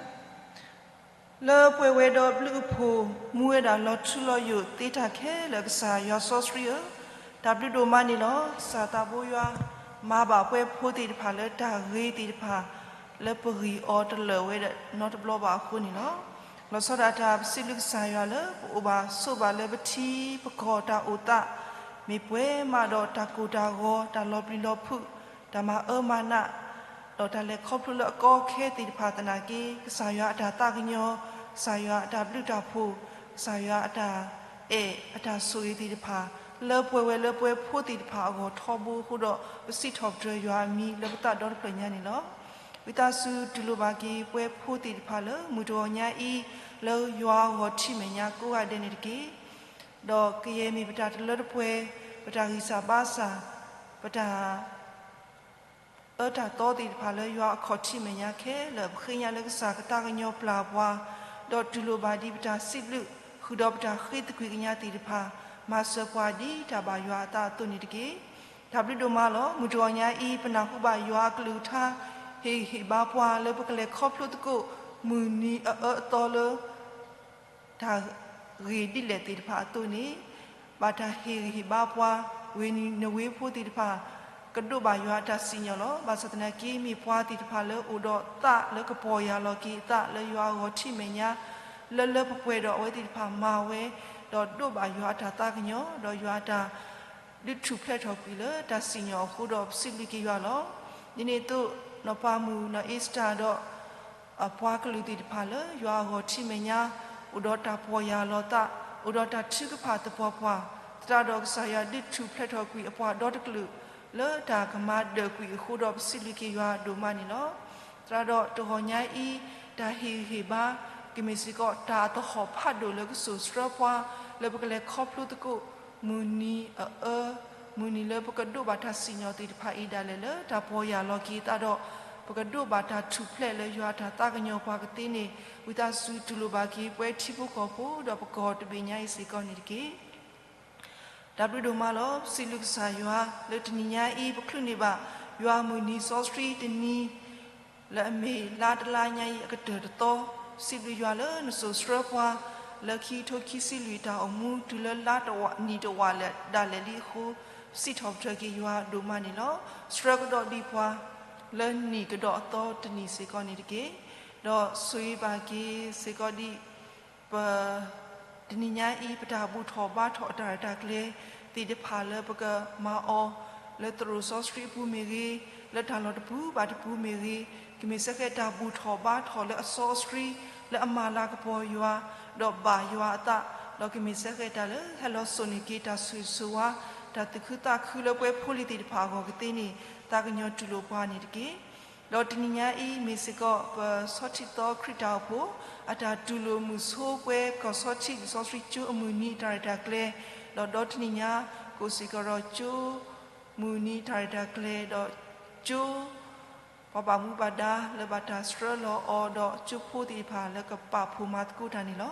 လၢပှဲၤဝဲဒီးဘျုးအဖှိၣ် မူဝဲဒၣ်လီၤထူလီၤယိာ်သ့တၢ်ခဲလၢာ် ကစၢ်ယွၤစီဆှံဧၢ, တၢ်ဘျုးဒိၣ်မးန့ၣ်လီၤ. ကစၢ်သးဘိယွၤ မၤဘၣ်ပှဲၤဖိသ့ၣ်တဖၣ်လၢတၢ်ဂ့ၤသ့ၣ်တဖၣ် လၢပဂံၢ်အီၤတလၢာ်ဝဲဒၣ်နီတဘျီဘၣ်အဃိန့ၣ်လီၤ. လီၤဆီဒၣ်တၢ် ပစံးဘျုးကစၢ်ယွၤလၢ ပအိၣ်ဘၣ်ဆိးဘၣ်လၢပထံပကီၢ်တၢ်အိၣ်သး မ့ၢ်ပှဲၤမးဒီးတၢ်ကိၢ်တၢ်ဂီၤ တၢ်လီၤပျံၤလီၤဖုး တၢ်မၤအၢမၤနး ဒီးတၢ်လဲၤခီဖျိလၢအကီအခဲသ့ၣ်တဖၣ်သနာ်က့ ကစၢ်ယွၤအတၢ်သးကညီၤ, ကစၢ်ယွၤအတၢ်ဘျုးတၢ်ဖှိၣ်, ကစၢ်ယွၤအတၢ်အဲၣ်အတၢ်ဆိၣ်ဂ့ၤသ့ၣ်တဖၣ် လၢပှဲၤဝဲလၢပှဲၤဖိသ့ၣ်တဖၣ်အဂီၢ်ထီဘိအဃိဒီး ပစံးထီၣ်ပတြၢၤယွၤအမံၤလၢပသးဒီတဖျၢၣ်ညါန့ၣ်လီၤ. ဝံသးစူၤတူၢ်လိာ်ဘၣ်က့ၤပှဲၤဖိသ့ၣ်တဖၣ်လၢ မုၢ်တဂီၤညါအံၤ လၢယွၤအဂီၢ်ထံးမဲာ်ညါကိးဂၤဒဲးန့ၣ်တက့ၢ်. ဒီးကယဲၢ်မ့ၢ်ပတၢ်တလၢတပှဲၤ, ပတၢ်ဂံၢ်စၢ်ဘါစၢ်, ပတၢ် အၢတၢ်သီသ့ၣ်တဖၣ်လၢယွၤအခီၣ်ထံးမဲာ်ညါခဲလၢာ် ပဃ့ညါလၢကစၢ်ကသးကညီၤပျၢ်ပှၤ, ဒီးတူၢ်လိာ်ဘၣ်ဒ်ပတၢ်စံးဘျုး ဃုာ်ဒီးပတၢ်ဃ့သကွံာ်ကညးသ့ၣ်တဖၣ် မၤစၢၤပှၤဒ်တၢ်ဘၣ်ယွၤအသးအသိးန့ၣ်တက့ၢ်. တၢ်ဘျုးဒိၣ်မးလီၤ. မုၢ်တဂီၤညါအံၤ ပနၢ်ဟူဘၣ်ယွၤအကလုၢ်ကထါ ဟ့ၣ်ဂံၢ်ဟ့ၣ်ဘါပှၤလၢပကလဲၤခီဖျိသကိး မုၢ်နံၤအအၢအသီလၢ တၢ်ဂ့ၢ်ဒ်လဲၣ်သ့ၣ်တဖၣ်အသိးန့ၣ် ဘၣ်တၢ်ဟ့ၣ်ဂံၢ်ဟ့ၣ်ဘါပှၤ ဝ့ၢ်နံၤနဝ့ဖိသ့ၣ်တဖၣ် ကဒိးဘၣ်ယွၤအတၢ်စံၣ်ညီၣ်လီၤ. ဘၣ်ဆၣ်သနာ်က့ မ့ၢ်ပှၤသ့ၣ်တဖၣ်လၢအိၣ်ဒီးသးလၢကပီၢ်ယၢ်လီၤက့ၤအသးလၢယွၤအဂီၢ်ထံးမဲာ်ညါ လၢလၢပှဲၤပှဲၤဒီးအဝဲသ့ၣ်တဖၣ်မၤဝဲ ဒီးဒိးဘၣ်ယွၤအတၢ်သးကညီၤ ဒီးယွၤအတၢ် ဒုးထူၣ်ဖျဲးထီၣ်ကွံာ်လၢတၢ်စံၣ်ညီၣ်အဃိဒီးပစံးဘျုးက့ၤယွၤလီၤ. ဒ်န့ၣ်အသိး နီၢ်ပၤမုၣ် နီၢ်အ့စတၢ်ဒီး အပှၤကလုာ်သ့ၣ်တဖၣ်လၢယွၤအဂီၢ်ထံးမဲာ်ညါ အိၣ်ဒီးတၢ်ပီၢ်ယၢ်လီၤသး အိၣ်ဒီးတၢ်ထုကဖၣ်သပှၢ်ပှၢ် သတးဒီးကစၢ်ယွၤဒုးထူၣ်ဖျဲးထီၣ်ကွံာ်အပှၤဒီတကလုာ် လၢတၢ်ကမၤဒၢးကွံာ်အဃိဒီးပစံးဘျုးက့ၤယွၤဒိၣ်မးန့ၣ်လီၤ. သတးဒီးတဂီၤညါအံၤ တၢ်ဟ့ၣ်ဂံၢ်ဟ့ၣ်ဘါ ကမ့ၢ်စ့ၢ်ကီးတၢ်အသဟီၣ်ဖးဒိၣ်လၢကစိာ်ဆှၢပှၤ လၢပကလဲၤခီဖျိသကိး မုၢ်နံၤအအၢ မုၢ်နံၤလၢပကဒိးဘၣ်တၢ်စံၣ်ညီၣ်သ့ၣ်တဖၣ်အံၤဒၣ်လဲာ်လၢတၢ်ပီၢ်ယၢ်လီၤက့ၤသးဒီး ပကဒိးဘၣ်တၢ်ထူၣ်ဖျဲးလၢယွၤအတၢ်သးကညီၤပှၤကသ့န့ၣ် ဝံသးစူၤတူၢ်လိာ်ဘၣ်က့ၤပှဲၤထံဖိကီၢ်ဖိဒီးပကီၢ်တဘ့ၣ်ညါအံၤစ့ၢ်ကီးန့ၣ်တက့ၢ်. တၢ်ဘျုးဒိၣ်မးလီၤ. ပစံးဘျုးကစၢ်ယွၤ လၢတနံၤညါအံၤ ပချုးန့ၢ်ဘၣ် ယွၤမုၢ်နံၤစီဆှံတနံၤ လၢအမ့ၢ်လါတလါညါအံၤအကတၢၢ်တသီ, စံးဘျုးယွၤလၢနစိာ်ဆှၢပှၤ လၢခံကထိခံဆံလွံၢ်တၢ်အိၣ်မူတုၤလၢလါတဝာ်နံၣ်တဝာ်ဒၣ်လဲာ်လံအဃိ, စံးထီၣ်ပတြၢၤက့ၤယွၤဒိၣ်မးန့ၣ်လီၤ. ဆှၢကဒီးဒံးပှၤ လၢနံၣ်ကဒီးအသီတနံၣ်စ့ၢ်ကီးန့ၣ်တက့ၢ်. ဒီးဆိၣ်ဂ့ၤဘၣ်က့ၤစ့ၢ်ကီးဒံး ပ တနံၤညါအံၤ ပတၢ်ဘူၣ်ထီၣ်ဘါထီၣ်အတၢ်ရဲၣ်တၢ်ကျဲၤသ့ၣ်တဖၣ်လၢပကမၤအီၤ လၢသရိာ်စီဆှံအပူၤမ့ၢ်ဂ့ၤ, လၢတၢ်လီၢ်တပူၤဘၣ်တပူၤမ့ၢ်ဂ့ၤ, ကမ့ၢ်စ့ၢ်ကီးတၢ်ဘူၣ်ထီၣ်ဘါထီၣ်လၢအစီအဆှံ လၢအမၤလၤကပီၤယွၤ, ဒီးဘၣ်ယွၤအသး, ဒီးကမ့ၢ်စ့ၢ်ကီးတၢ်လၢဟဲလီၤစိာ်န့ၢ်က့ၤတၢ်ဆိၣ်ဂ့ၤဆိၣ်ဝါ, တၢ်သူၣ်ခုသးခုလၢပဝဲဖိလံၤသ့ၣ်တဖၣ်အဂီၢ်ကသ့န့ၣ် သးကညီၤတူၢ်လိာ်ပှၤန့ၣ်တက့ၢ်. ဒီးတနံၤညါအံၤမ့ၢ်စ့ၢ်ကီး ပဆီထံၣ်သီခရံာ်တၢ်အိၣ်ဖှိၣ် အတၢ်တူၢ်လိာ်မုာ်ဆိပှဲၤ ကီၢ်ဆီထံးလံာ်စီဆှံကၠိအမုၢ်နံၤတၢ်ရဲၣ်တၢ်ကျဲၤ, ဒီးဒီတနံၤညါ ကအိၣ်စ့ၢ်ကီးဒီးကၠိမုၢ်နံၤတၢ်ရဲၣ်တၢ်ကျဲၤ ဒီးကၠိ ပှၤဘၣ်မူဘၣ်ဒါလၢဘၣ်တၢ်ဆှၢလီၤအီၤ ဒီးကၠိဖိသ့ၣ်တဖၣ်လၢကပာ်ဖှိၣ်မၤသကိးတၢ်န့ၣ်လီၤ.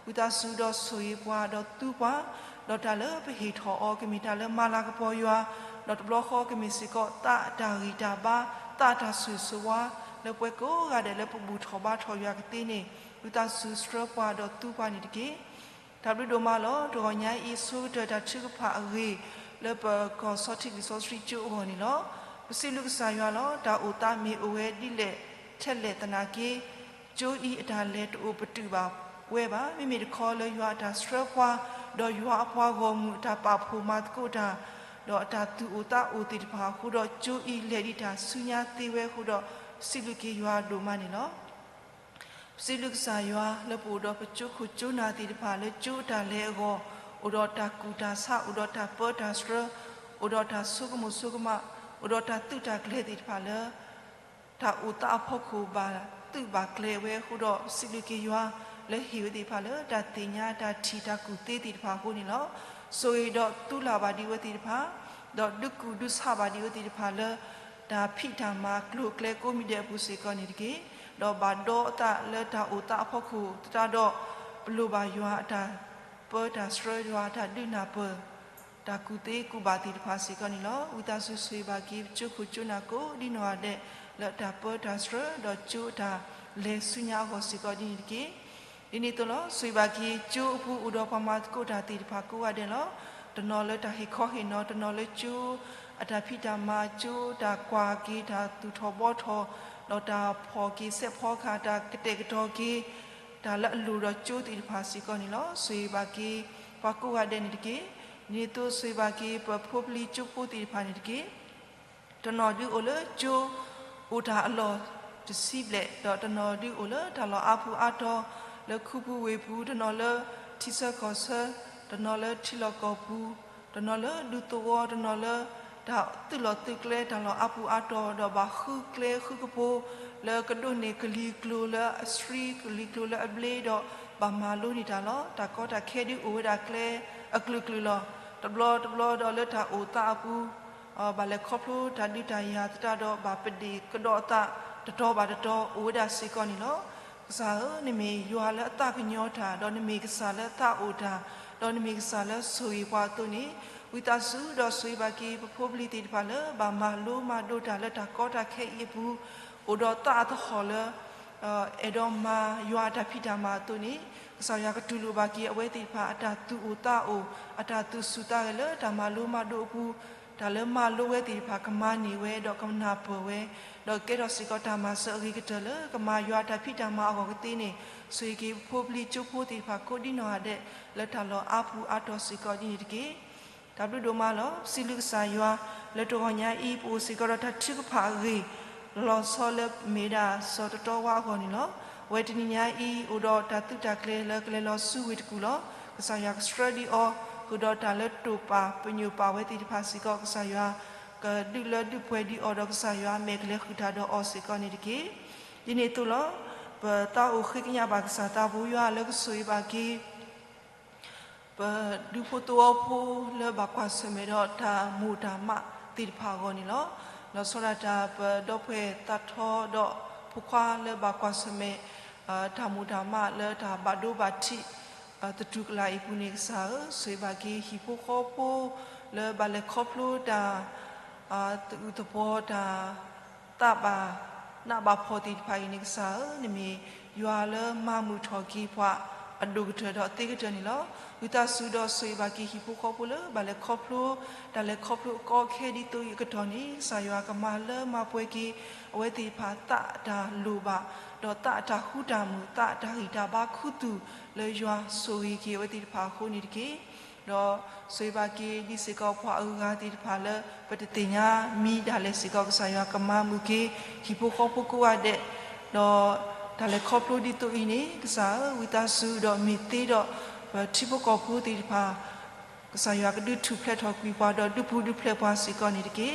ဝံသးစူၤဒီးဆိၣ်ဂ့ၤပှၤ ဒီးသူပှၤ, ဒီးတၢ်လၢပဟ့ၣ်ထီၣ်အီၤ ကမ့ၢ်တၢ်လၢမၤလၤကပီၤယွၤ, ဒီးတဘျီဃီကမ့ၢ်စ့ၢ်ကီး သးအတၢ်ဂံၢ်တၢ်ဘါ, သးအတၢ်ဆိၣ်ဂ့ၤဆိၣ်ဝါ လၢပဝဲကိးဂၤဒဲးလၢပဘူၣ်ထီၣ်ဘါထီၣ်ယွၤကသ့န့ၣ် ဝံသးစူၤဆှၢပှၤဒီးသူပှၤန့ၣ်တက့ၢ်. တၢ်ဘျုးဒိၣ်မးလီၤ. တဂီၤညါအံၤ ဆိကတၢၢ်တၢ်ထုကဖၣ်အဂ့ၢ် လၢပကီၢ်ဆီထံးလံာ်စီဆှံကၠိအဂီၢ်န့ၣ်လီၤ. ပစံးဘျုးကစၢ်ယွၤလီၤ. တၢ်အိၣ်သးမ့ၢ်အိၣ်ဝဲဒ်လဲၣ်ထဲလဲၣ်သနာ်က့ ကၠိအံၤအတၢ်လဲၤတအိၣ်ပတုာ်ဘၣ်ဝဲဘၣ်. မ့မ့ၢ်တခီလၢယွၤအတၢ်ဆှၢပှၤ, ဒီးယွၤအပှၤဂီၢ်မုၢ်အတၢ်ပာ်ဖှိၣ်မၤသကိးတၢ်, ဒီးအတၢ်သူၣ်အိၣ်သးအိၣ်သ့ၣ်တဖၣ်အဃိဒီး ကၠိအံၤလဲၤဒံးတၢ်ဆူညါသ့ဝဲအဃိဒီး စံးဘျုးက့ၤယွၤဒိၣ်မးန့ၣ်လီၤ. ပစံးဘျုးကစၢ်ယွၤလၢပအိၣ်ဒီးပကၠိခိၣ်ကၠိနၢ်သ့ၣ်တဖၣ်လၢကၠိအတၢ်လဲၤအဂီၢ် အိၣ်ဒီးတၢ်ကူၣ်တၢ်ဆး အိၣ်ဒီးတၢ်ပၢတၢ်ဆှၢ အိၣ်ဒီးတၢ်ဆိကမိၣ်ဆိကမး အိၣ်ဒီးတၢ်သုးတၢ်ကျဲၤသ့ၣ်တဖၣ်လၢ တၢ်အိၣ်သးအဖီခိၣ်ဘၣ်သုးဘၣ်ကျဲၤဝဲအဃိဒီး စံးဘျုးက့ၤယွၤ လၢဟ့ၣ်ဝဲသ့ၣ်တဖၣ်လၢတၢ်သ့ၣ်ညါတၢ်ထံၣ်တၢ်ကူၣ်သ့သ့ၣ်တဖၣ်အဃိန့ၣ်လီၤ. ဆိၣ်ဂ့ၤဒီးသူလၢ်ဘၣ်ဒံးဝဲသ့ၣ်တဖၣ် ဒီးဒုးကူၣ်ဒုးဆးဘၣ်ဒံးဝဲသ့ၣ်တဖၣ်လၢ တၢ်ဖံးတၢ်မၤကျိၤကျဲကိးမံၤဒဲးအပူၤစ့ၢ်ကီးန့ၣ်တက့ၢ်. ဒီးဘၣ်ဒီးအသးလၢတၢ်အိၣ်သးအဖီခိၣ်သတးဒီး ပလိၣ်ဘၣ်ယွၤအတၢ်ပၢတၢ်ဆှၢ ယွၤအတၢ်ဒုးနၢ်ပၢၢ် တၢ်ကူၣ်သ့ကူၣ်ဘၣ်သ့ၣ်တဖၣ်စ့ၢ်ကီးန့ၣ်လီၤ. ဝံသးစူၤဆိၣ်ဂ့ၤဘၣ်က့ၤပကၠိခိၣ်ကၠိနၢ်ကိးဒ်နီၢ်ဂၤဒဲး လၢတၢ်ပၢတၢ်ဆှၢ ဒီးကၠိအတၢ်လဲၤဆူညါအဂီၢ်စ့ၢ်ကီးဒ်န့ၣ်တက့ၢ်. ဒ်န့ၣ်အသိးလီၤ. ဆိၣ်ဂ့ၤဘၣ်က့ၤကၠိအပူၤအိၣ်ဒီးပှၤမၤသကိးတၢ်သ့ၣ်တဖၣ်ကိးဂၤဒဲးလီၤ. တနီၤလၢတၢ်ဟ့ၣ်ခီဟ့ၣ်နီၤ, တနီၤလၢကၠိအတၢ်ဖံးတၢ်မၤ, ကၠိတၢ်ကွၢ်က့ၤတၢ်သူၣ်ထီၣ်ဘှီထီၣ်, ဒီးတၢ်ဖီၣ်က့ၤစဲးဖီကဟၣ်, တၢ်ကတဲာ်ကတီၤက့ၤ တၢ်လၢအလိၣ်ဒီးကၠိသ့ၣ်တဖၣ်စ့ၢ်ကီးန့ၣ်လီၤ. ဆိၣ်ဂ့ၤဘၣ်က့ၤပှၤကိးဂၤဒဲးန့ၣ်တက့ၢ်. ဒ်န့ၣ်အသိး ဆိၣ်ဂ့ၤဘၣ်က့ၤပဖိပလံၤကၠိဖိသ့ၣ်တဖၣ်န့ၣ်တက့ၢ်. တနီၤဒုးအိၣ်လၢကၠိအိၣ်တၢ်အလီၢ်တဆံဘျဲၣ်, ဒီးတနီၤဒုးအိၣ်လၢတၢ်လီၢ်အါပူၤအါတီၤ, လၢခူပူၤဝ့ၢ်ပူၤ, တနီၤလၢထံဆၢကီၢ်ဆၢ, တနီၤလၢထံလီၢ်ကီၢ်ပူၤ, တနီၤလၢဒူသဝီ, တနီၤလၢတၢ်သုးလီၢ်သုးကျဲ တၢ်လီၢ်အါပူၤအါတီၤ, ဒီးဘၣ်ဃုကျဲဃုကပူၤ လၢကဒိးန့ၢ်ကလံၤကျိၤလၢအဆှံ, ကလံၤကျိၤလၢအဘျ့, ဒီးဘၣ်မၤလိန့ၢ်တၢ်လီၤ. တၢ်ကီတၢ်ခဲဒုးအိၣ်ဝဲဒၣ်ကျဲအကလုာ်ကလုာ်လီၤ. တဘျီတဘျီဒီးလၢတၢ်အိၣ်သးအပူၤ ဘၣ်လဲၤခီဖျိတၢ်ဒုးတၢ်ယၤသတးဒီး ဘၣ်ပဒ့ၣ်ကဒီးအသးတတီၤဘၣ်တတီၤ အိၣ်ဝဲဒၣ်စ့ၢ်ကီးန့ၣ်လီၤ. ကစၢ်ဧၢ, နမ့ၢ်ယွၤလၢအသးကညီၤတၢ်, ဒီးနမ့ၢ်ကစၢ်လၢသးအိၣ်တၢ်, ဒီးနမ့ၢ်ကစၢ်လၢဆိၣ်ဂ့ၤပှၤအသိးန့ၣ်, ဝံသးစူၤဒီးဆိၣ်ဂ့ၤဘၣ်က့ၤ ပဖိပလံၤသ့ၣ်တဖၣ်လၢ ဘၣ်မၤလိမၤဒိးတၢ်လၢတၢ်ကီတၢ်ခဲအံၤအပူၤ, အိၣ်ဒီးသးအသဟီၣ်လၢ အဲၣ်ဒိးမၤယွၤအတၢ်ဖံးတၢ်မၤအသိးန့ၣ်, ကစၢ်ယွၤကတူၢ်လိာ်ဘၣ်က့ၤအဝဲသ့ၣ်တဖၣ် အတၢ်သူၣ်အိၣ်သးအိၣ်, အတၢ်သူၣ်ဆူၣ်သးဂဲၤလၢတၢ်မၤလိမၤဒိးအပူၤ, တၢ်လၢမၤလိဝဲသ့ၣ်တဖၣ်ကမၤန့ၢ်ဝဲ ဒီးကနၢ်ပၢၢ်ဝဲ, ဒီးကဲထီၣ်စ့ၢ်ကီးတၢ်မၤစၢၤအဂ့ၤကတၢၢ်လၢကမၤယွၤအတၢ်ဖံးတၢ်မၤအဂီၢ်ကသ့န့ၣ်, ဆိၣ်ဂ့ၤက့ၤပဖိပလံၤကၠိဖိသ့ၣ်တဖၣ်ကိးဒ်နီၢ်ဂၤဒဲး လၢတၢ်လီၢ်အါပူၤအါတီၤစ့ၢ်ကီးဒ်န့ၣ်တက့ၢ်. တၢ်ဘျုးဒိၣ်မးလီၤ. ပစံးဘျုးကစၢ်ယွၤ လၢတဂီၤညါအံၤ ပအိၣ်စ့ၢ်ကီးဒီးတၢ်ထုကဖၣ်အဂ့ၢ် လီၤဆီလၢမ့ၢ်ဝဲဒၣ်စီၤတတီဝါအဂီၢ်န့ၣ်လီၤ. အဝဲတနံၤညါအံၤ အိၣ်ဒီးတၢ်သုးတၢ်ကျဲၤလၢကလဲၤလီၤဆူဝ့ၢ်တကူၣ်လီၤ. ကစၢ်ယွၤကဆှၢဒံးအီၤ ဃုာ်ဒီးတၢ်လၢတိာ်ပာ်ပညိၣ်ပာ်ဝဲသ့ၣ်တဖၣ်စ့ၢ်ကီး ကစၢ်ယွၤ ကဒုးလၢဒုးပှဲၤဒံးအီၤဒီး ကစၢ်ယွၤမဲာ်ကလဲၤဃုာ်တၢ်ဒီးအီၤစ့ၢ်ကီးန့ၣ်တက့ၢ်. ဒ်န့ၣ်အသိးလီၤ. ပသးအိၣ်ဃ့ကညးဘၣ်ကစၢ်သးဘိယွၤလၢကဆိၣ်ဂ့ၤဘၣ်က့ၤ ပဒူဖိသဝီဖိလၢဘၣ်ကွၢ်ဆၢၣ်မဲာ်ဒီးတၢ်မိၢ်တၢ်မးသ့ၣ်တဖၣ်အဂီၢ်န့ၣ်လီၤ. လီၤဆီဒၣ်တၢ်ပဒီပုၢ်ဝဲၢ်သးထီဒီးဖိခွါလၢဘၣ်ကွၢ်ဆၢၣ်မဲာ် တၢ်မိၢ်တၢ်မးလၢတၢ်ဘၣ်ဒိဘၣ်ထံး သတူၢ်ကလာ်အံၤပူၤန့ၣ် ကစၢ်ဧၢ, ဆိၣ်ဂ့ၤဘၣ်က့ၤဟံၣ်ဖိဃီဖိ လၢဘၣ်လဲၤခီဖျိတၢ် သအုးသပှီၤတၢ် သးဘၣ်နးဘၣ်ဖှီၣ်သ့ၣ်တဖၣ်အံၤန့ၣ် ကစၢ်ဧၢ, နမ့ၢ်ယွၤလၢမၤမုာ်ထီၣ်က့ၤပှၤ အဒိၣ်ကတၢၢ်ဒီးအသ့ကတၢၢ်န့ၣ်လီၤ. ဝံသးစူၤဒီးဆိၣ်ဂ့ၤဘၣ်က့ၤဟံၣ်ဖိဃီဖိလၢဘၣ်လဲၤခီဖျိ တၢ်လဲၤခီဖျိအကီအခဲဒ်သိးအံၤအကတီၢ်န့ၣ် ကစၢ်ယွၤကမၤလၢမၤပှဲၤက့ၤ အဝဲသ့ၣ်တဖၣ်သးအတၢ်လိၣ်ဘၣ် ဒီးသးအတၢ်ဃူတၢ်မုာ် သးအတၢ်ဂံၢ်တၢ်ဘါခူသူၣ်လၢယွၤဆိၣ်ဂ့ၤက့ၤအဝဲသ့ၣ်တဖၣ်အဃိန့ၣ်တက့ၢ်. ဒီးဆိၣ်ဂ့ၤဘၣ်က့ၤဒ်စ့ၢ်ကီးပှၤအဂၤသ့ၣ်တဖၣ်လၢ ပတသ့ၣ်ညါမံၤဒၣ်လဲာ်စ့ၢ်ကီး ကစၢ်ယွၤကမၤမုာ်က့ၤ ဟံၣ်ဖိဃီဖိကိးဂၤဒဲး ဒီးတၢ်လဲၤခီဖျိဒ်သိးအံၤန့ၣ် ကစၢ်ဧၢ ဝံသးစူၤဒီးမ့ၢ်သ့ဒီး ပထံဖိကီၢ်ဖိသ့ၣ်တဖၣ် ကစၢ်ယွၤကဒုးထူၣ်ဖျဲးထီၣ်ကွံာ်ပှၤ ဒီးဒုးပူၤဒုးဖျဲးပှၤစ့ၢ်ကီးန့ၣ်တက့ၢ်.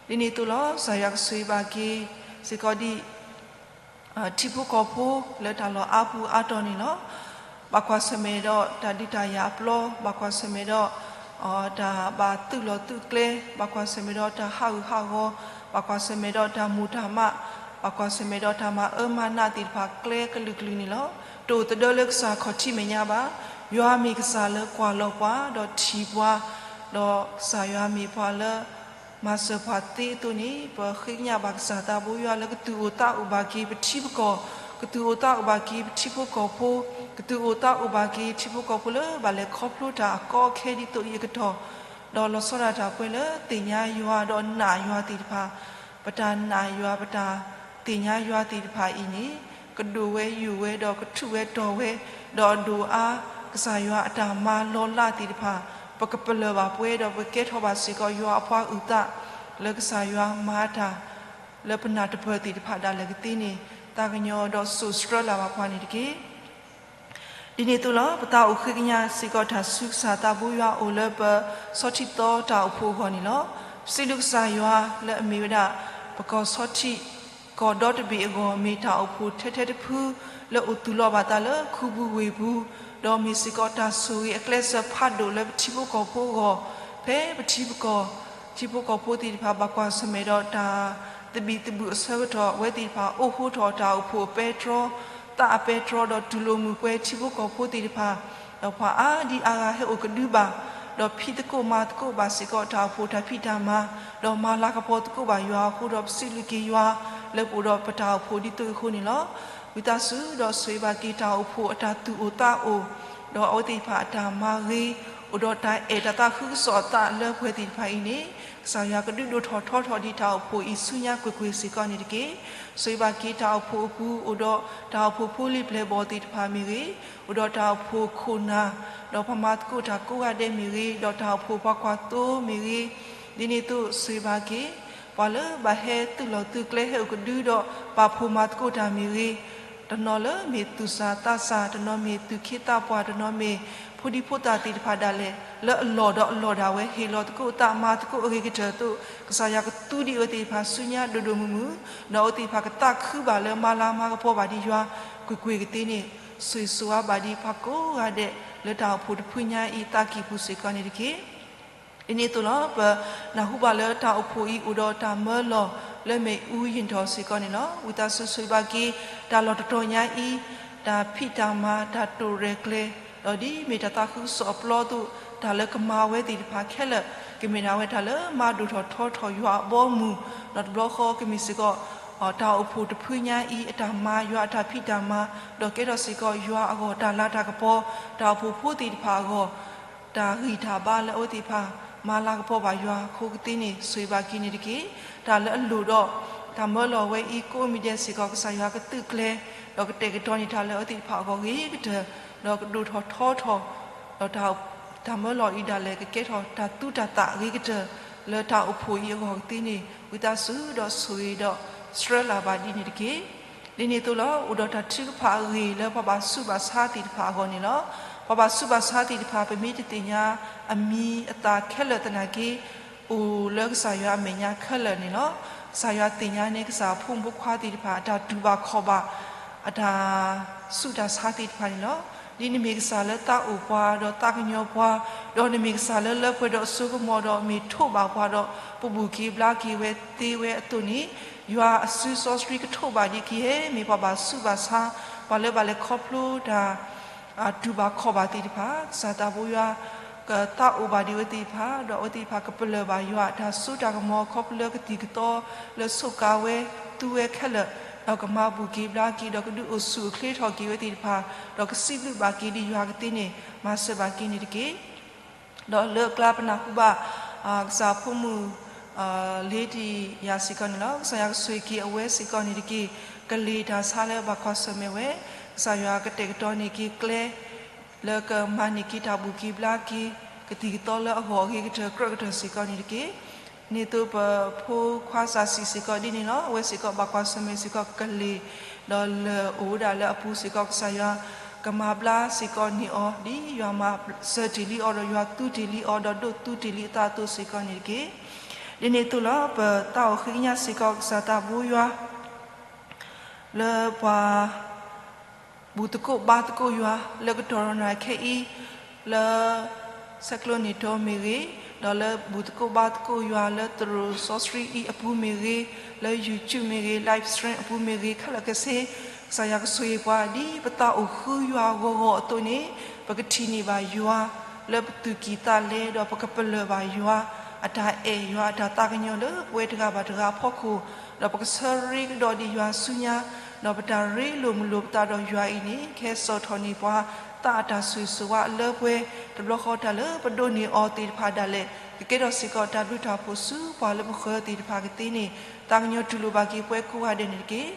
ဒ်န့ၣ်အသိးလီၤ ကစၢ်ယွၤကဆိၣ်ဂ့ၤဘၣ်က့ၤစ့ၢ်ကီးဒ် ထံဖိကီၢ်ဖိလၢတၢ်လီၢ်အါပူၤအါတီၤန့ၣ်လီၤ. ဘၣ်ကွၢ်ဆၢၣ်မဲာ်ဒီးတၢ်ဒုးတၢ်ယၤအပျီ, ဘၣ်ကွၢ်ဆၢၣ်မဲာ်ဒီး တၢ်ဘၣ်သုးလီၢ်သုးကျဲ, ဘၣ်ကွၢ်ဆၢၣ်မဲာ်ဒီးတၢ်ဟးဂူာ်ဟးဂီၤ, ဘၣ်ကွၢ်ဆၢၣ်မဲာ်ဒီးတၢ်မိၢ်တၢ်မး, ဘၣ်ကွၢ်ဆၢၣ်မဲာ်ဒီးတၢ်မၤအၢမၤနးသ့ၣ်တဖၣ်ကျဲကလုာ်ကလုာ်န့ၣ်လီၤ. တအိၣ်သဒၢလၢကစၢ်ခီၣ်ထံးမဲာ်ညါဘၣ်. ယွၤမ့ၢ်ကစၢ်လၢကွၢ်လီၤပှၤ ဒီးထံၣ်ပှၤ, ဒီးကစၢ်ယွၤမ့ၢ်ပှၤလၢ မၤစၢၤပှၤသ့အသိးန့ၣ် ပဃ့ကညးဘၣ်ကစၢ်သးဘိယွၤလၢကသူၣ်အိၣ်သးအိၣ်ဘၣ်က့ၤပထံပကီၢ်, ကသူၣ်အိၣ်သးအိၣ်ဘၣ်က့ၤပထံဖိကီၢ်ဖိ, ကသူၣ်အိၣ်သးအိၣ်ဘၣ်က့ၤထံဖိကီၢ်ဖိလၢဘၣ်လဲၤခီဖျိတၢ်အကီအခဲဒ်သိးအံၤအကတီၢ်, ဒီးလီၤဆီဒၣ်တၢ်ပှဲၤလၢသ့ၣ်ညါယွၤဒီးနာ်ယွၤသ့ၣ်တဖၣ်, ပတၢ်နာ်ယွၤ ပတၢ်သ့ၣ်ညါယွၤသ့ၣ်တဖၣ်အံၤန့ၣ် ကဒိၣ်ဝဲယိာ်ဝဲဒီးကထူၣ်ဝဲတီၤဝဲ, ဒီးအဒိၣ်အါ ကစၢ်ယွၤအတၢ်မၤလီၤလးသ့ၣ်တဖၣ် ပကပလၢၢ်ဘၣ်ပှဲၤ ဒီးပကကဲထီၣ်ဘၣ်စ့ၢ်ကီးယွၤအပှၤအုၣ်သး လၢကစၢ်ယွၤမၤတၢ် လၢပနၢ်တပၢၢ်သ့ၣ်တဖၣ်ဒၣ်လဲာ်ကသ့န့ၣ် သးကညီၤဒီးစိာ်ဆှၢလၢ်ဘၣ်ပှၤန့ၣ်တက့ၢ်. ဒ်န့ၣ်အသိးလီၤ ပသးအိၣ်ဃ့ကညးစ့ၢ်ကီးတၢ်ဆူကစၢ်သးဘိယွၤအအိၣ်လၢပဆီထံၣ်သီတၢ်အိၣ်ဖှိၣ်အဂီၢ်န့ၣ်လီၤ. ပစံးဘျုးကစၢ်ယွၤလၢအမ့ၢ်ဝဲဒၣ် ပကီၢ်ဆီထံး ကီၢ်ဒီတဘ့ၣ်အဂီၢ် မ့ၢ်တၢ်အိၣ်ဖှိၣ်ထဲထဲတဖု လၢအိၣ်သူၣ်လီၤဘၣ်သးလၢခူပူၤဝ့ၢ်ပူၤ, ဒီးမ့ၢ်စ့ၢ်ကီးတၢ်ဆိၣ်ဂ့ၤအကျဲးစၢးဖးဒိၣ်လၢပထံဖိကီၢ်ဖိအဂီၢ်, ဖဲပထံပကီၢ် ထံဖိကီၢ်ဖိသ့ၣ်တဖၣ် ဘၣ်ကွၢ်ဆၢၣ်မဲာ်ဒီးတၢ်သဘံၣ်သဘုၣ်အဆၢကတီၢ် အဝဲသ့ၣ်တဖၣ်အိၣ်ဃိထီၣ်တၢ်အိၣ်ဖှိၣ်အပဲတြီ, သးအပဲတြီ ဒီးတူၢ်လိာ်မုာ်ပှဲၤထံဖိကီၢ်ဖိသ့ၣ်တဖၣ်, ဒီးပှၤအါဒံအါဂၤဟဲအိၣ်ကဒုဘၣ်, ဒီးဖံးသကိးမၤသကိးဘၣ်စ့ၢ်ကီးတၢ်အိၣ်ဖှိၣ်တၢ်ဖံးတၢ်မၤ, ဒီးမၤလၤကပီၤသကိးဘၣ်ယွၤအဃိဒီး ပစံးဘျုးက့ၤယွၤ လၢပအိၣ်ဒီးပတၢ်အိၣ်ဖှိၣ်ဒ်သိးအံၤအဃိန့ၣ်လီၤ. ဝံသးစူၤဒီးဆိၣ်ဂ့ၤဘၣ်က့ၤတၢ်အိၣ်ဖှိၣ်အတၢ်သူၣ်အိၣ်သးအိၣ်, ဒီးအဝဲသ့ၣ်တဖၣ်အတၢ်မၤဂ့ၤ, အိၣ်ဒီးတၢ်အဲၣ်တၢ်သးခုကစီၣ်အသးလၢပှဲၤသ့ၣ်တဖၣ်အံၤန့ၣ် ကစၢ်ယွၤကဒုးဒိၣ်ထီၣ်ထီထီၣ်ဒံးတၢ်အိၣ်ဖှိၣ်အံၤဆူညါကွ့ၢ်ကွ့ၢ်စ့ၢ်ကီးန့ၣ်တက့ၢ်. ဆိၣ်ဂ့ၤဘၣ်က့ၤတၢ်အိၣ်ဖှိၣ်အပူၤ အိၣ်ဒီးတၢ်အိၣ်ဖှိၣ်ဖိလံၤပျဲၢ်ဘီၣ်သ့ၣ်တဖၣ်မ့ၢ်ဂ့ၤ, အိၣ်ဒီးတၢ်အိၣ်ဖှိၣ်ခိၣ်နၢ်, ဒီးပှၤမၤသကိးတၢ်ကိးဂၤဒဲးမ့ၢ်ဂ့ၤ, ဒီးတၢ်အိၣ်ဖှိၣ်ပှၤကွၢ်သိမ့ၢ်ဂ့ၤ, ဒ်န့ၣ်အသိးဆိၣ်ဂ့ၤဘၣ်က့ၤ ပှၤလၢဘၣ်ဟဲသုးလီၢ်သုးကျဲဟဲအိၣ်ကဒုဒီး ပာ်ဖှိၣ်မၤသကိးတၢ်မ့ၢ်ဂ့ၤ, တနီၤလၢမ့ၢ်သူၣ်စၢ်သးစၢ်, တနီၤမ့ၢ်သူၣ်ခ့သးပှၢ်, တနီၤမ့ၢ်ဖိဒံဖိသၣ်သ့ၣ်တဖၣ်ဒၣ်လဲာ် လၢအလီၢ်ဒီးအလီၢ်ဒၣ်ဝဲ ဟ့ၣ်လီၤသကိးအသးမၤသကိးအဂ့ၤကတၢၢ်အသိး ကစၢ်ယွၤကသူဒံးအဝဲသ့ၣ်တဖၣ်ဆူညါဒိၣ်ဒိၣ်မုၢ်မုၢ်, ဒီးအဝဲသ့ၣ်တဖၣ်ကသးခုဘၣ်လၢမၤလၤမၤကပီၤဘၣ်ဒံးယွၤကွ့ၢ်ကွ့ၢ်ကသ့န့ၣ် ဆိၣ်ဂ့ၤဆိၣ်ဝါဘၣ်ဒံးပှၤကိးဂၤဒဲး လၢတၢ်အိၣ်ဖှိၣ်တဖုညါအံၤအသးကံၢ်ပူၤစ့ၢ်ကီးန့ၣ်တက့ၢ်. ဒ်န့ၣ်အသိးလီၤ ပနၢ်ဟူဘၣ်လၢတၢ်အိၣ်ဖှိၣ်အံၤအိၣ်ဒီးတၢ်မၢလီၤလၢမ့ၣ်အူယံာ်ထီၣ်စ့ၢ်ကီးန့ၣ်လီၤ. ဝံသးစူၤဆိၣ်ဂ့ၤဘၣ်က့ၤ တၢ်လီၢ်တတီၤညါအံၤ တၢ်ဖံးတၢ်မၤ တၢ်တိာ်ရဲၣ်ကျဲၤ ဒီးဒ်မ့ၢ်တၢ်သးခုကစီၣ်အပျီအသိး တၢ်လၢကမၤဝဲသ့ၣ်တဖၣ်ခဲလၢာ် ကမ့ၢ်ဒၣ်ဝဲတၢ်လၢမၤဒိၣ်ထီၣ်ထီထီၣ်ယွၤအဘီအမုၢ်, ဒီးတဘျီဃီကမ့ၢ်စ့ၢ်ကီး တၢ်အိၣ်ဖှိၣ်တဖုညါအံၤ အတၢ်မၤယွၤအတၢ်ဖံးတၢ်မၤ, ဒီးကဲထီၣ်စ့ၢ်ကီးယွၤအဂီၢ်တၢ်လၤတၢ်ကပီၤ, တၢ်အိၣ်ဖှိၣ်ဖိသ့ၣ်တဖၣ်အဂီၢ် တၢ်ဂံၢ်တၢ်ဘါလၢအဝဲသ့ၣ်တဖၣ် မၤလၤကပီၤဘၣ်ယွၤအဃိကသ့န့ၣ် ဆိၣ်ဂ့ၤဘၣ်က့ၤန့ၣ်တက့ၢ်. တၢ်လၢအလိၣ်ဒီး တၢ်မၢလီၤဝဲအံၤ ကိးမံၤဒဲးစ့ၢ်ကီး ကစၢ်ယွၤကသုးကျဲၤ ဒီးကတဲာ်ကတီၤန့ၢ်တၢ်လၢအဝဲသ့ၣ်တဖၣ်အဂီၢ်ဂ့ၤကတၢၢ်, ဒီးကဒိၣ်ထီၣ်ထီထီၣ်, ဒီးတၢ် တၢ်မၢလီၤအံၤဒၣ်လဲာ်ကကဲထီၣ်တၢ်သူတၢ်သၣ်ဂ့ၤကတၢၢ် လၢတၢ်အိၣ်ဖှိၣ်အံၤအဂီၢ်ကသ့န့ၣ် ဝံသးစူၤဒီးဆိၣ်ဂ့ၤဒီး ဆှၢလၢ်ဘၣ်ဒ်န့ၣ်တက့ၢ်. ဒ်န့ၣ်အသိးလီၤ အိၣ်ဒီးတၢ်ထုကဖၣ်အဂ့ၢ်လၢပှၤဘၣ်ဆူးဘၣ်ဆါသ့ၣ်တဖၣ်အဂီၢ်န့ၣ်လီၤ. ပှၤဘၣ်ဆူးဘၣ်ဆါသ့ၣ်တဖၣ် ပမ့ၢ်တသ့ၣ်ညါအမံၤအသၣ်ခဲလၢာ်သနာ်က့ အိၣ်လၢကစၢ်ယွၤအမဲာ်ညါခဲလၢာ်န့ၣ်လီၤ. ကစၢ်ယွၤသ့ၣ်ညါန့ၢ်ကစၢ်အဖိမုၣ်ဖိခွါသ့ၣ်တဖၣ် အတၢ်တူၢ်ဘၣ်ခီၣ်ဘၣ် အတၢ်ဆူးတၢ်ဆါသ့ၣ်တဖၣ်န့ၣ်လီၤ. ဒ်နမ့ၢ်ကစၢ်လၢသးအိၣ်ပှၤ ဒီးသးကညီၤပှၤ, ဒီးနမ့ၢ်ကစၢ်လၢလၢပှဲၤဒီးအစိကမီၤဒီးမ့ၢ်ထိးဘၣ်ပှၤဒီး ပဘူၣ်က့ၤဘျါက့ၤဝဲသ့ဝဲအသိးန့ၣ်, ယွၤအစုစီဆှံကထိးဘၣ်ဒံးကယဲၢ် မ့ၢ်ပှၤဘၣ်ဆူးဘၣ်ဆါ, ပှၤလၢဘၣ်လဲၤခီဖျိတၢ် တူၢ်ဘၣ်ခီၣ်ဘၣ်သ့ၣ်တဖၣ်, ကစၢ်သးဘိယွၤ ကသးအိၣ်ဘၣ်ဒံးအဝဲသ့ၣ်တဖၣ်, ဒီးအဝဲသ့ၣ်တဖၣ်ကပလၢၢ်ဘၣ်ယွၤအတၢ်စိတၢ်ကမီၤ ခီဖျိလၢကသံၣ်ကသီလၢဆိးကါဝဲ သူဝဲခဲလၢာ် ဒီးကမၤဘူၣ်က့ၤဘျါက့ၤ ဒီးကဒုးအိၣ်ဆူၣ်အိၣ်ချ့ထီၣ်က့ၤဝဲသ့ၣ်တဖၣ်, ဒီးကစံးဘျုးဘၣ်က့ၤဒ်ယွၤကသ့န့ၣ် မၤစၢၤဘၣ်က့ၤန့ၣ်တက့ၢ်. ဒီးလၢအကျါပနၢ်ဟူဘၣ် ကစၢ်ဖိမုၣ် လ့တံယၤစ့ၢ်ကီးန့ၣ်လီၤ. ကစၢ်ယွၤကဆိၣ်ဂ့ၤက့ၤအဝဲစ့ၢ်ကီးန့ၣ်တက့ၢ်. ကလ့ၢ်တၢ်ဆါလၢဘၣ်ကွၢ်ဆၢၣ်မဲာ်ဝဲ, ကစၢ်ယွၤကတဲာ်ကတီၤန့ၢ်က့ၤကျဲ လၢကမၤန့ၢ်က့ၤတၢ်ဘူၣ်က့ၤဘျါက့ၤ ကသံၣ်ကသီလၢအဂီၢ်အဂ့ၤကတၢၢ်ကြၢးကတၢၢ်စ့ၢ်ကီးန့ၣ်တက့ၢ်. န့ၣ်သိးပဖိခွါစၢ်စံၣ်စ့ၢ်ကီးဒ်န့ၣ်လီၤ. အဝဲစ့ၢ်ကီးဘၣ်ကွၢ်ဆၢၣ်မဲာ်စ့ၢ်ကီးကလ့ၢ်, ဒီးလၢအိၣ်ဝဲဒၣ်လၢအပူၤစ့ၢ်ကီး ကစၢ်ယွၤကမၤဘျါစ့ၢ်ကီးန့ၢ်အီၤ ဒ်ယွၤမၤစၢၤတ့ၢ်လံအီၤ ဒီးယွၤသူတ့ၢ်လံအီၤ ဒီးဒိးသူတ့ၢ်လံအသးအသိးစ့ၢ်ကီးန့ၣ်တက့ၢ်. ဒ်န့ၣ်အသိးလီၤ ပသးအိၣ်ဃ့ကညးစ့ၢ်ကီးကစၢ်သးဘိယွၤ လၢပှၤ ဘူၣ်သကိးဘါသကိးယွၤ လၢကတီၢ်နီၢ်နီၢ်ခဲအံၤ လၢ ဆဲးကျိးန့ၣ်တီမ့ၢ်ဂ့ၤ, ဒီးလၢဘူၣ်သကိးဘါသကိးယွၤ လၢသရိာ်စီဆှံအံၤအပူၤမ့ၢ်ဂ့ၤ, လၢ YouTube မ့ၢ်ဂ့ၤ, live stream အပူၤမ့ၢ်ဂ့ၤ ခဲလၢာ်ခဲဆ့ ကစၢ်ယွၤကဆိၣ်ဂ့ၤပှၤ ဒ်ပသးအိၣ်ဃုယွၤအဂီၢ်ဂီၢ်အသိးန့ၣ် ပကထံၣ်န့ၢ်ဘၣ်ယွၤ လၢပသူၣ်ကံၢ်သးလဲ ဒီးပကပလၢၢ်ဘၣ်ယွၤ အတၢ်အဲၣ် ယွၤအတၢ်သးကညီၤလၢပဝဲတဂၤဘၣ်တဂၤအဖီခိၣ်, ဒီးပကဆၢရ့ကဒီးဒံးယွၤဆူညါ, ဒီးပတၢ်ရ့လိာ်မုာ်လိာ်ပသးဒီးယွၤအံၤန့ၣ် ကဟဲစိာ်ထီၣ်န့ၢ်ပှၤ သးအတၢ်ဆိၣ်ဂ့ၤဆိၣ်ဝါအလၢပှဲၤ, တဘျီဃီတၢ်လၢပဒိးန့ၢ်အီၤသ့ၣ်တဖၣ်ဒၣ်လဲာ် ကကဲထီၣ်စ့ၢ်ကီးတၢ်ဘျုးတၢ်ဖှိၣ်ဆူပှၤလၢပဃၢၤသ့ၣ်တဖၣ်ကသ့န့ၣ် သးကညီၤတူၢ်လိာ်ဘၣ်က့ၤပှၤကိးဂၤဒဲးန့ၣ်တက့ၢ်.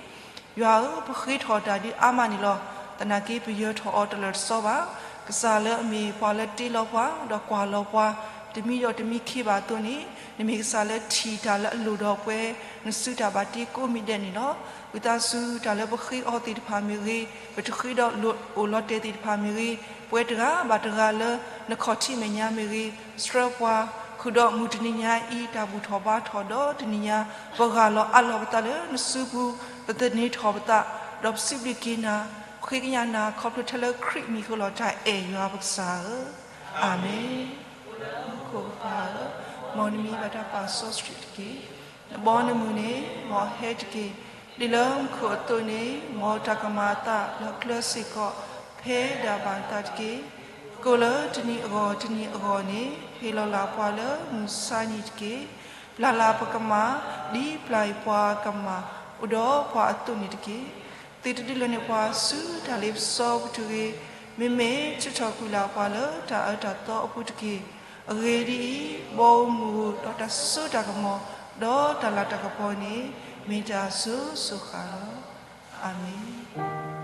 ယွၤဧၢ, ပဃ့ထီၣ်တၢ်ဒ်အါမးန့ၣ်လီၤ. သနာ်က့ပယၢၤထီၣ်အီၤတလၢာ်တစီဘၣ်. ကစၢ်လၢအမ့ၢ်ပှၤလၢတ့လီၤပှၤ ဒီးကွၢ်လီၤပှၤ တမံၤဒီးတမံၤခံဘၣ်အသိးန့ၣ် နမ့ၢ်ကစၢ်လၢထံၣ်တၢ်လၢအလိၣ်ဒီးပှၤ နစုတၢ်ဘၣ်တ့ကိးမံၤဒဲးန့ၣ်လီၤ. ဝံသးစူၤတၢ်လၢပဃ့အီၤသ့ၣ်တဖၣ်မ့ၢ်ဂ့ၤ, ပတဃ့ဒီးအိၣ်လီၤတဲာ်သ့ၣ်တဖၣ်မ့ၢ်ဂ့ၤ, ပဝဲတဂၤဘၣ်တဂၤလၢနခီၣ်ထံးမဲာ်ညါမ့ၢ်ဂ့ၤ, ဆှၢပှၤ ဃုာ်ဒီးမုၢ်တနံၤညါအံၤ တၢ်ဘူၣ်ထီၣ်ဘါထီၣ်ဒီးတနံၤညါ ပဂၢ်လီၤအးလီၤပသးလၢနစုပူၤ ပသန့ၤထီၣ်ပသး ဒီးပစံးဘျုးက့ၤနၤ ပဃ့ကညးနၤခီဖျိထဲလၢခရံာ်မံၤအဃိလီၤ တၢ်အဲၣ်ယွၤပကစၢ်ဧၢ, အၤမ့ၣ်. အိၣ်လၢမူခိၣ်ပၢ်ဧၢ, မ်နမံၤဘၣ်တၢ်ပာ်စီဆှံတက့ၢ်. နဘီနမုၢ်န့ၣ် မ်အဟဲတက့ၢ်. ဒ်လၢမူခိၣ်အသိးန့ၣ် မ်တၢ်ကမၣ်အသးလီၤကျၢၤစ့ၢ်ကီး ဖဲဒၣ်ဘၣ်အသးတက့ၢ်. ကိၣ်လၢတနံၤအဂီၢ်တနံၤအဂီၢ်န့ၣ် ဟ့ၣ်လီၤလၢ်ပှၤလၢမုၢ်ဆါနံၤတက့ၢ်. ပျၢ်လၢ်ပကမၣ် ဒ်ပျၢ်အံၤပှၤကမၣ် အိၣ်ဒီးပှၤအသိးန့ၣ်တက့ၢ်. သုတဒုးလဲၤန့ၢ်ပှၤဆူတၢ်လ့ပစီပူၤတဂ့ၤ. မ့မ့ၢ်ထုးထီၣ်ကွံာ်လၢ်ပှၤလၢတၢ်အၢတၢ်သီအပူၤတက့ၢ်. အဂ့ၢ်ဒ်အံၤ, ဘီမုၢ်ဒီးတၢ်စိတၢ်ကမီၤ ဒီးတၢ်လၤတၢ်ကပီၤန့ၣ် မ့ၢ်တၢ်စိၤစိၤဃၣ်လီၤ. အၤမ့ၣ်.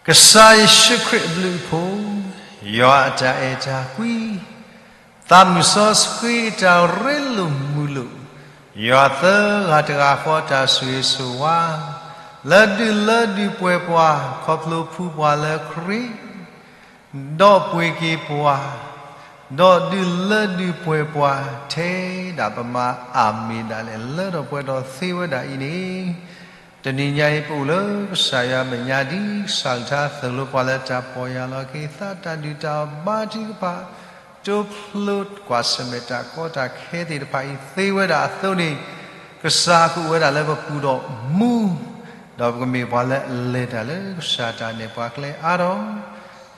ကစၢ်ယ့ၣ်ၡူးခရံာ်အဘျုးအဖှိၣ်, ယွၤအတၢ်အဲၣ်တၢ်ကွံ, သးမုၢ်စီဆှံအတၢ်ရ့လိာ်မုာ်လိာ်, ယွၤသၢဂၤတဂၤဃီတၢ်ဆိၣ်ဂ့ၤဆိၣ်ဝါ, လၢဒုးလၢဒုးပှဲၤပှၤ ခီဖျိဖှူပှၤလၢခရံာ် ဒီးပှ့ၤက့ၤပှၤ, ဒီးဒုးလၢဒုးပှဲၤပှၤ ထဲဒၣ်ပမၤအၤမ့ၣ်ဒၣ်လဲာ် လၢထီၣ်ပှဲၤထီၣ်သ့ဝဲဒၣ်အံၤန့ၣ်, တနံၤညါအံၤ ပအိၣ်လၢကစၢ်ယွၤအမဲာ်ညါ ဒ်ကစၢ်အကလုၢ်ကထါသိၣ်လိပှၤလၢ တၢ်ပီၢ်ယၢ်လီၤက့ၤသး တၢ်ဒုၣ်တၢ်အီၣ်ဘါထုကဖၣ် တိဖျိကွၢ်ဆၢၣ်မဲာ်တၢ်ကီတၢ်ခဲသ့ၣ်တဖၣ်အံၤ သ့ဝဲဒၣ်အသိးန့ၣ်, ကစၢ်ကအိၣ်ဝဲဒၣ်လၢပပူၤဒီးမူ, ဒီးပကမ့ၢ်ပှၤလၢအလဲၤတၢ်လၢကစၢ်တၢ်နဲၣ်ပှၤကျဲအါထီၣ်,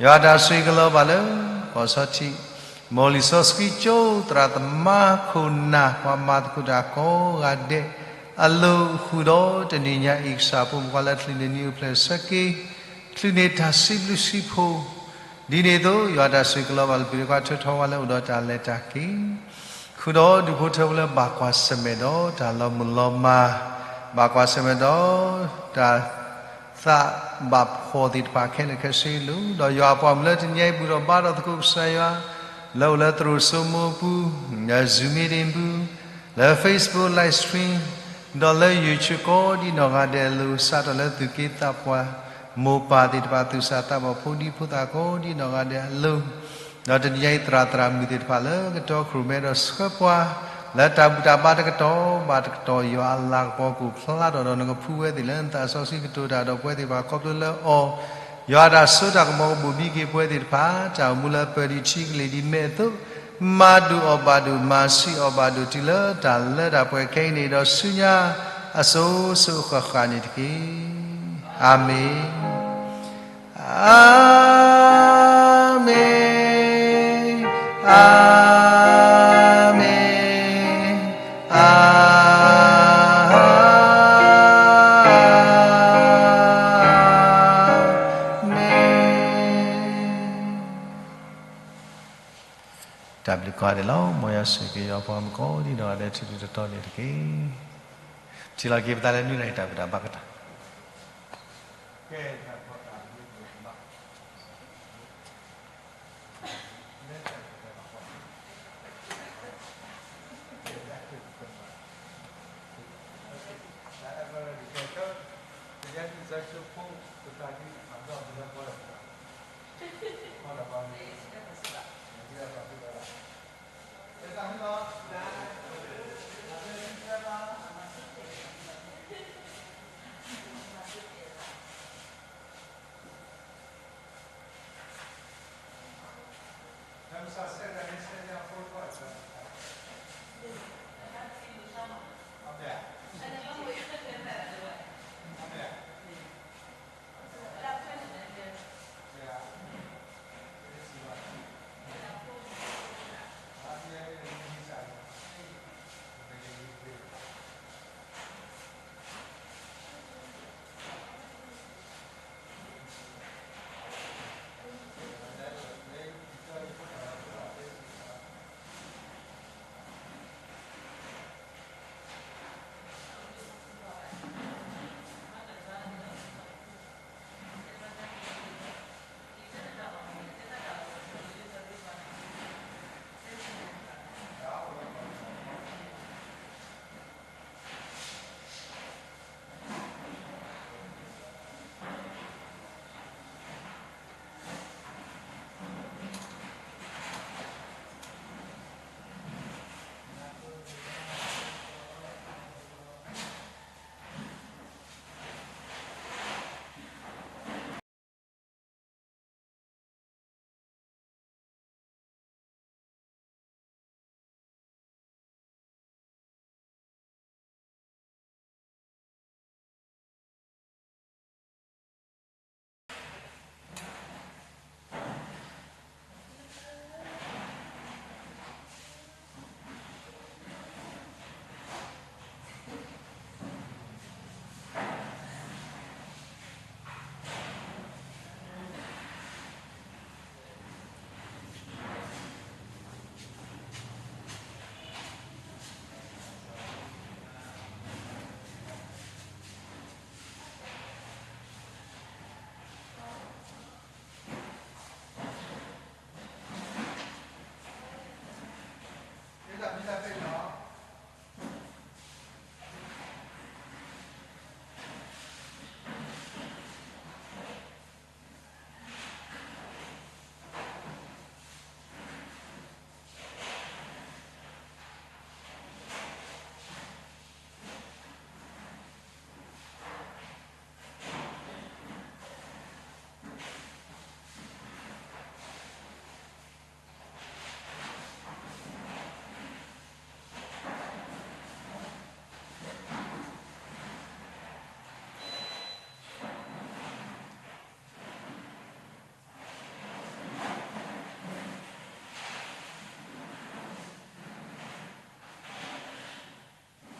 ယွၤအတၢ်ဆိၣ်ဂ့ၤကလီၤဘၣ်လၢ ကီၢ်ဆီထံး, မ်လံာ်စီဆှံကၠိ သရၣ်သမါခိၣ်နၢ် ပှၤမၤသကိးတၢ်ကိးဂၤဒဲး အလိၤဃုာ်ဒီး တနံၤညါအံၤ ကစၢ်ဖိမုၣ်ခွါလၢချုးန့ၢ်နံၣ်အိၣ်ဖျဲၣ်ဆၢက့ၤ, ချုးန့ၢ်တၢ်စံးဘျုးစံးဖှိၣ်, ဒ်န့ၣ်အသိး ယွၤအတၢ်ဆိၣ်ဂ့ၤကလီၤဘၣ်လၢ ပှၤထုးထီၣ်ဝဲလၢအိၣ်ဒီးတၢ်လဲၤတၢ်က့ၤ, ဃုာ်ဒီးဒူၣ်ဖိထၢဖိလၢဘၣ်ကွၢ်ဆၢၣ်မဲာ်ဒီးတၢ်လီၤမုၢ်လီၤမၢ်, ဘၣ်ကွၢ်ဆၢၣ်မဲာ်ဒီးတၢ် သးဘၣ်ဖှီၣ်သ့ၣ်တဖၣ်ခဲလၢာ်ခဲဆ့လိၤ, ဒီးယွၤအပှၤမုၣ်လၢတနံၤညါအံၤ ဘူၣ်ထီၣ်ဘါထီၣ်သကိးကစၢ်ယွၤ, လၢအိၣ်လၢသရိာ်စိမိၤအပူၤ, လၢ Zoom meeting ပူၤ, လၢ Facebook live stream, ဒီးလၢယွၤဆိကိးဒံနီၢ်ဂၤဒဲးအလိၤ စးထီၣ်လၢသူၣ်က့သးပှၢ် မိၢ်ပၢ်သ့ၣ်တဖၣ် သူၣ်စၢ်သးဘီၣ် ဖိဒံဖိသၣ်ကိးဒံနီၢ်ဂၤဒဲးအလိၤ, ဒီးတနံၤညါအံၤ သရၣ်သရၣ်မုၣ်သ့ၣ်တဖၣ်လၢကတီၢ်ခရံာ်မဲဒီးဆှၢပှၤ လၢတၢ်ဘူၣ်တၢ်ဘါတကတီၢ်ဘၣ်တကတီၢ် ယွၤအလၤကပီၤကအိၣ်ဖျါထီၣ်ဒီးနကဖှူဝဲသ့ၣ်လၢနသးစီဆှံကတိၤတၢ်ဒီးပဝဲသ့ၣ်တဖၣ် ခီဖျိလၢအီၤ ယွၤအတၢ်စိတၢ်ကမီၤကဘိၣ်ဘံက့ၤပဝဲသ့ၣ်တဖၣ် တၢ်အိၣ်မူလၢပၢၤဒံးထံကလံၤဒံးမဲာ်အသိး မၤဒိၣ်အီၣ်ဘၣ်ဒိၣ် မၤဆံးအီၣ်ဘၣ်ဒိၣ် တုၤလၢတၢ်လၢတၢ်ပှဲၤခဲအံၤန့ၣ် ဒီးဆူညါအစိၤစိၤဃၣ်ဃၣ်န့ၣ်တက့ၢ်. အၤမ့ၣ်, အၤမ့ၣ်, အၤမ့ၣ်, အၤမ့ၣ်. တၢ်ဘျုးကိးဂၤဒဲးလီၤ. မ်ယွၤဆိၣ်ဂ့ၤက့ၤယွၤပှၤမုၣ်ကိးဒံနီၢ်ဂၤဒဲး ထံထံတီတီန့ၣ်တက့ၢ်. ထံၣ်လီၤက့ၤပသးလၢနွံနၣ်ရံၣ်တၢ်ဘူၣ်တၢ်ဘါကတၢၢ်.